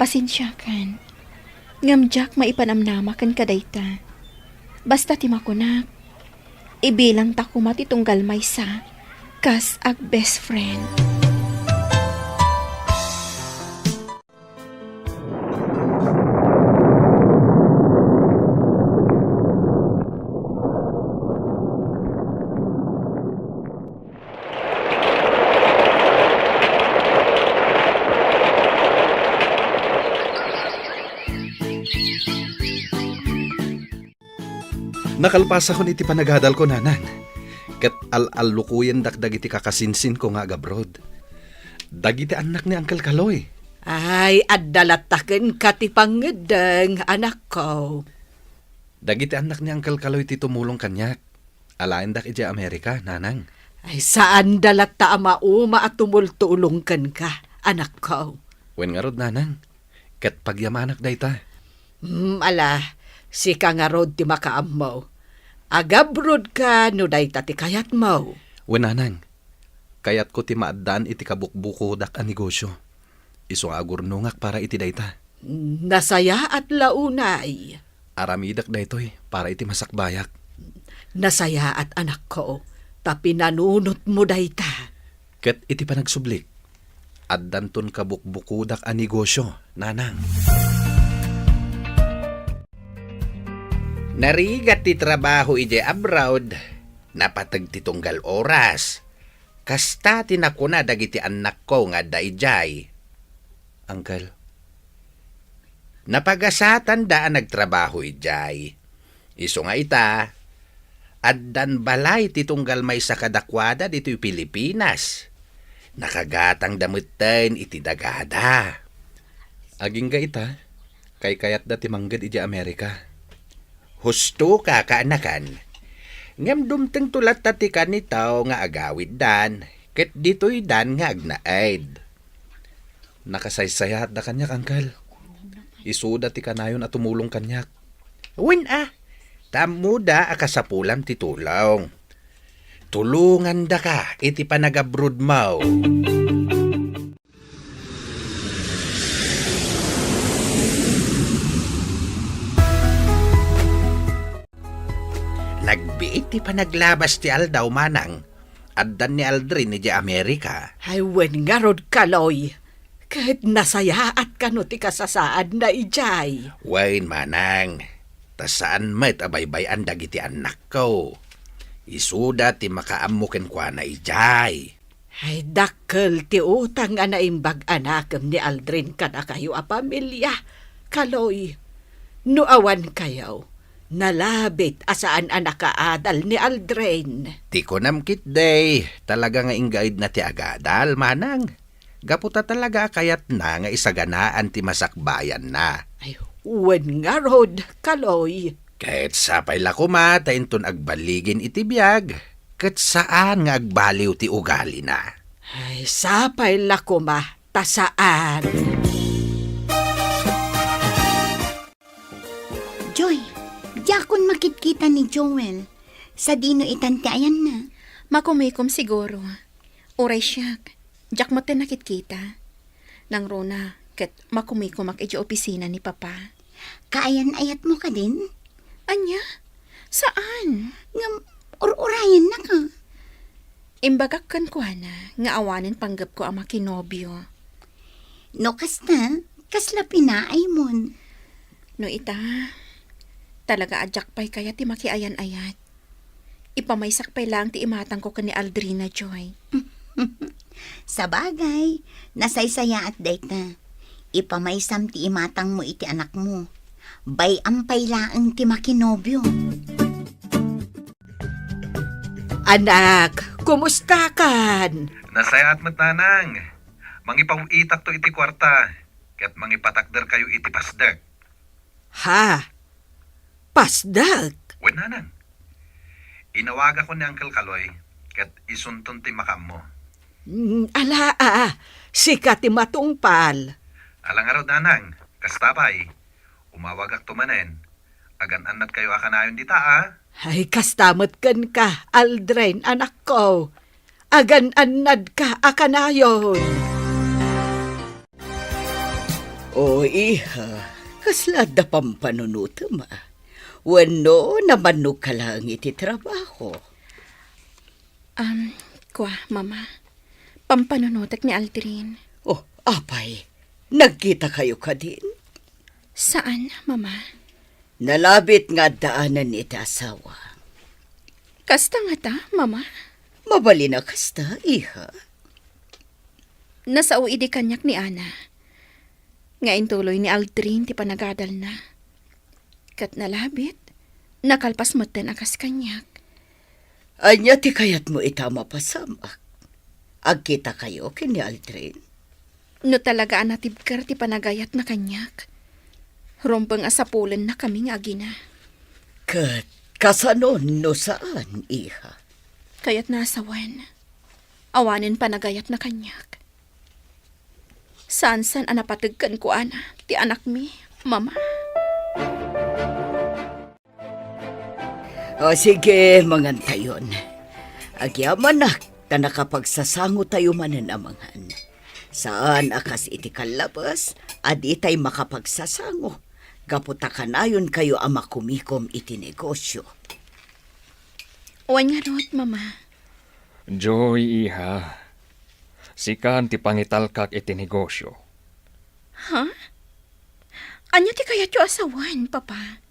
pasensiakan. Ngem diak maipanamnama kenka dayta. Basta ti makunak, ibilangta koma ti tunggal maysa kas ag-best friend. Nakalpasakon iti panagadalko, Nanang. Ket al-allukoyendak dagiti kakasinsinko nga agabroad. Dagiti annak ni Uncle Kaloy. Ay, adda latta kenka ti pangngeddeng, anakko. Dagiti annak ni Uncle Kaloy ti tumulong kaniak. Alaendak idiay Amerika, Nanang. Ay, saanda latta a mauma a tumultulong kenka, anakko. Wen ngarud, Nanang. Ket pagyamanak dayta. Hmm, ala, sika ngarud ti makaammo. Agabrodka no dayta ti kayatmo. Wen, Nanang. Kayatko ti maaddaan iti kabukbukodak a negosio. Isu nga agurnongak para iti dayta. Nasayaat la unay. Aramidek daytoy para iti masakbayak. Nasayaat, anakko, ta pinanunotmo dayta. Ket iti panagsublik, addanton kabukbukodak a negosio, Nanang. Narigat ti trabaho idiay abroad, napateg ti tunggal oras. Kasta ti nakuna dagiti annakko nga adda idiay. Uncle, napagasatanda a nagtrabaho idiay. Isu nga ita, addan balay ti tunggal maysa kadakuada ditoy Pilipinas. Nakagatangda metten iti dagada. Agingga ita, kaykayatda ti mangged idiay Amerika. Husto ka, kaanakan. Ngem dumtengto latta ti kanitaw nga agawiddan, ket ditoydan nga agnaed. Nakasaysayaatda kaniak, Uncle. Isuda ti kanayon a tumulong kaniak. Wen a, ta ammoda a kasapulam ti tulong. Tulongandaka iti panagabrodmo. Nagbiit ti panaglabas ti aldaw, Manang. Addan ni Aldrin idiay Amerika. Ay, wen ngarud, Kaloy. Ket nasayaat kano ti kasasaadna idiay. Wen, Manang. Ta saan met a baybay-an dagiti annakko. Isuda ti makaammo kenkuana idiay. Ay, dakkel ti utang a naimbag a nakem ni Aldrin kadakayo a pamilia, Kaloy. No awan kayo, nalabit a saan a nakaadal ni Aldrin. Ti kunam ketdi, talaga nga inggaidna ti agadal, Manang. Gapu ta talaga a kayatna nga isaganaan ti masakbayanna. Ay, wen ngarud, Kaloy. Ket sapay la koma ta inton agballigin iti biag, ket saan nga agbaliw ti ugalina. Ay, sapay la koma ta saan. Joy, diakon makitkita ni Joel. Sadino itan ti ayanna? Makumikom siguro. Uray siak, diak metten nakitkita. Nangruna, ket makumikomak idiay opisina ni Papa. Kaayan-ayatmo kadin? Ania? Saan? Ngem, ur-urayennaka. Imbagak kenkuana nga awanen panggepko a makinobio. No kasta, kasla pinaaymon? No ita, talaga a diak pay kayat ti makiayan-ayat. Ipamaysak pay laeng ti imatangko ken ni Aldrina, Joy. Sabagay, nasaysayaat dayta. Ipamaysam ti imatangmo iti anakmo. Bay-am pay laeng ti makinobio. Anak, kumusta kan? Nasayaat met, Nanang. Mangipaw-itakto iti kuarta, ket mangipatakderkayo iti pasdek. Ha? Pasdek? Wen, Nanang. Inawagakon ni Uncle Kaloy, ket isunton ti makaammo. Mm, ala, a, sika ti matungpal. Ala ngarud, Nanang. Kasta pay. Umawagakto manen. Agan-annadkayo a kanayon dita, a? Ay, kasta met kenka, Aldrin, anakko. Agan-annadka a kanayon. O, iha, kasla adda pampanunotem, a? Wenno nabannog ka laeng iti trabaho? Am, kua, Mama. Pampanunotek ni Aldrin. Oh, apay, nagkita kayo kadin? Saan, Mama. Nalabit nga addaanan iti asawa. Kasta ngata, Mama? Mabalin a kasta, iha. Nasao idi kaniak ni Ana nga intuloy ni Aldrin ti panagadalna. Ket nalabit, Nakalpas metten a kas kaniak. Ania ti kayatmo ita a mapasamak? Agkitakayo ken ni Aldrin? No talaga a natibker ti panagayatna kaniak, rumbeng a sapulennakami nga agina. Ket kasanon no saan, iha? Kayatna a sawen, awanen panagayatna kaniak. Saansan a napateg kenkuana ti anakmi, Mama. O, sige, mangantayon. Agyamanak ta nakapagsasangotayo manen a mangan. Saan a kas iti kallabes a ditay makapagsasango, gapu ta kanayonkayo a makumikom iti negosio. Wen ngarud, Mama. Joy, iha. Sikan ti pangitalkak iti negosio. Ha? Ania ti kayatyo a sawen, Papa?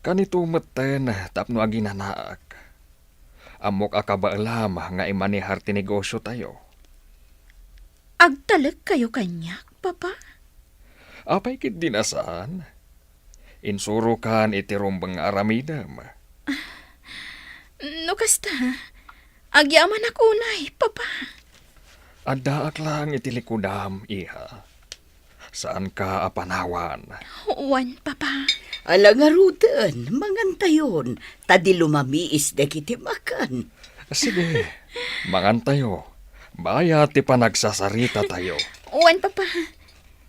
Kanito metten tapno aginanaak. Ammok a kabaelam nga imanehar ti negosiotayo. Agtalekkayo kaniak, Papa? Apay ketdi a saan? Insurokan iti rumbeng nga aramidem. No kasta, agyamanak unay, Papa. Addaak laeng iti likudam, iha. Saanka a panawan. Wen, Papa. Ala ngaruden, mangantayon, ta di lumamiis dagiti makan. Sige, mangantayo. Bayat ti panagsasaritatayo. Wen, Papa.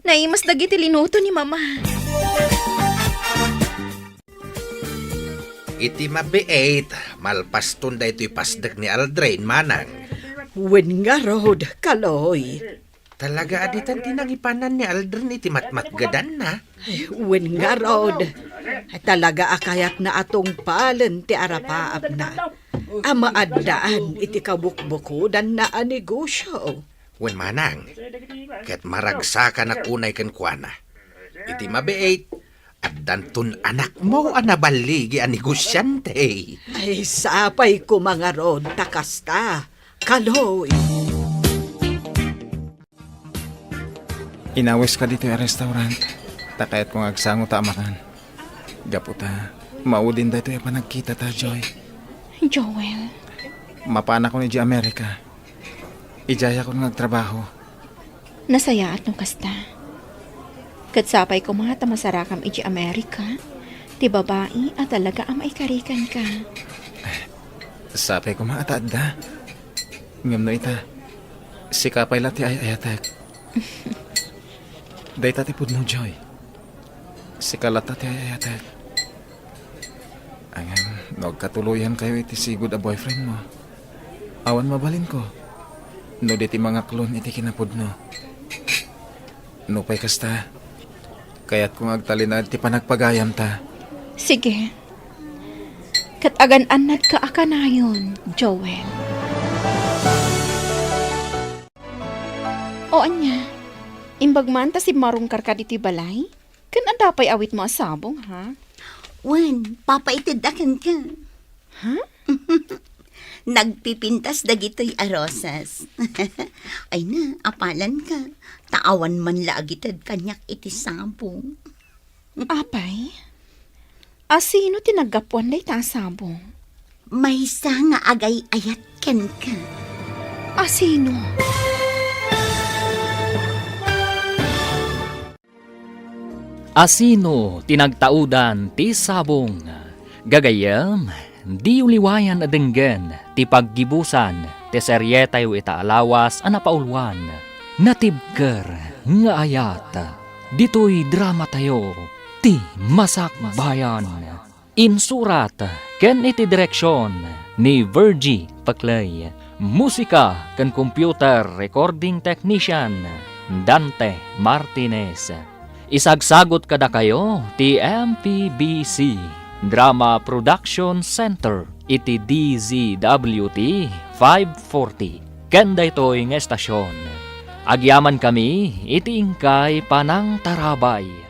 Naimas dagiti linuto ni Mama. Iti mabiit, malpaston daytoy pasdek ni Aldrin, manang. Wen ngarud, Kaloy. Talaga a ditan ti nangipanan ni Aldrin iti matmatgedanna? Wen ngarud, talaga a kayatna a tungpalen ti arapaapna a maaddaan iti kabukbukodanna a negosio. Wen manang, ket maragsakanak unay kenkuana. Iti mabiit, addanton anakmo a naballigi a negosiante. Ay, sapay koma ngarud ta kasta, Kaloy. Inawiska ditoy a restaurant, ta kayatko nga agsango ta a makan. Gapu ta, maudin daytoy a panagkitata, Joy. Joel. Mapanakon idiay Amerika. Idiayakon nga agtrabaho. Nasayaat no kasta. Ket sapay koma ta masarakam idiay Amerika ti babai a talaga a maikarikanka. Sapay koma a ta adda. Ngem no ita, sika pay la ti ay-ayatek. Dayta ti pudno, Joy. Sika latta ti ay-ayatek. Ngem no agkatuloyankayo iti sigud a boyfriendmo, awan mabalinko no di ti mangaklon iti kinapudno. Nupay kasta, kayatko nga agtalinaed ti panagpagayamta. Sige. Ket agan-annadka a kanayon, Joel. O ania, imbag man ta simmarungkarka ditoy balay? Ken adda pay awitmo a sabong, ha? Wen, papaitedda kenka. Ha? Nagpipintas dagitoy a rosas. Ay na, apalanka. Ta awan man la agited kaniak iti sabong. Apay? Asino ti naggapuan dayta a sabong? Maysa nga agay-ayat kenka. Asino? Asino ti nagtaudan ti sabong? Gagayyem, diyo liwayan a denggen ti paggibusan ti serietayo ita a lawas a napauluan, Natibker nga Ayat, ditoy dramatayo, Ti Masakbayan. Insurat ken iti direksion ni Virgie Peclay. Musika ken computer recording technician, Dante Martinez. Isagsagut kadakayo ti M P B C Drama Production Center iti D Z W T five forty ken daytoy nga estasion. Agyamankami iti inkay panangtarabay.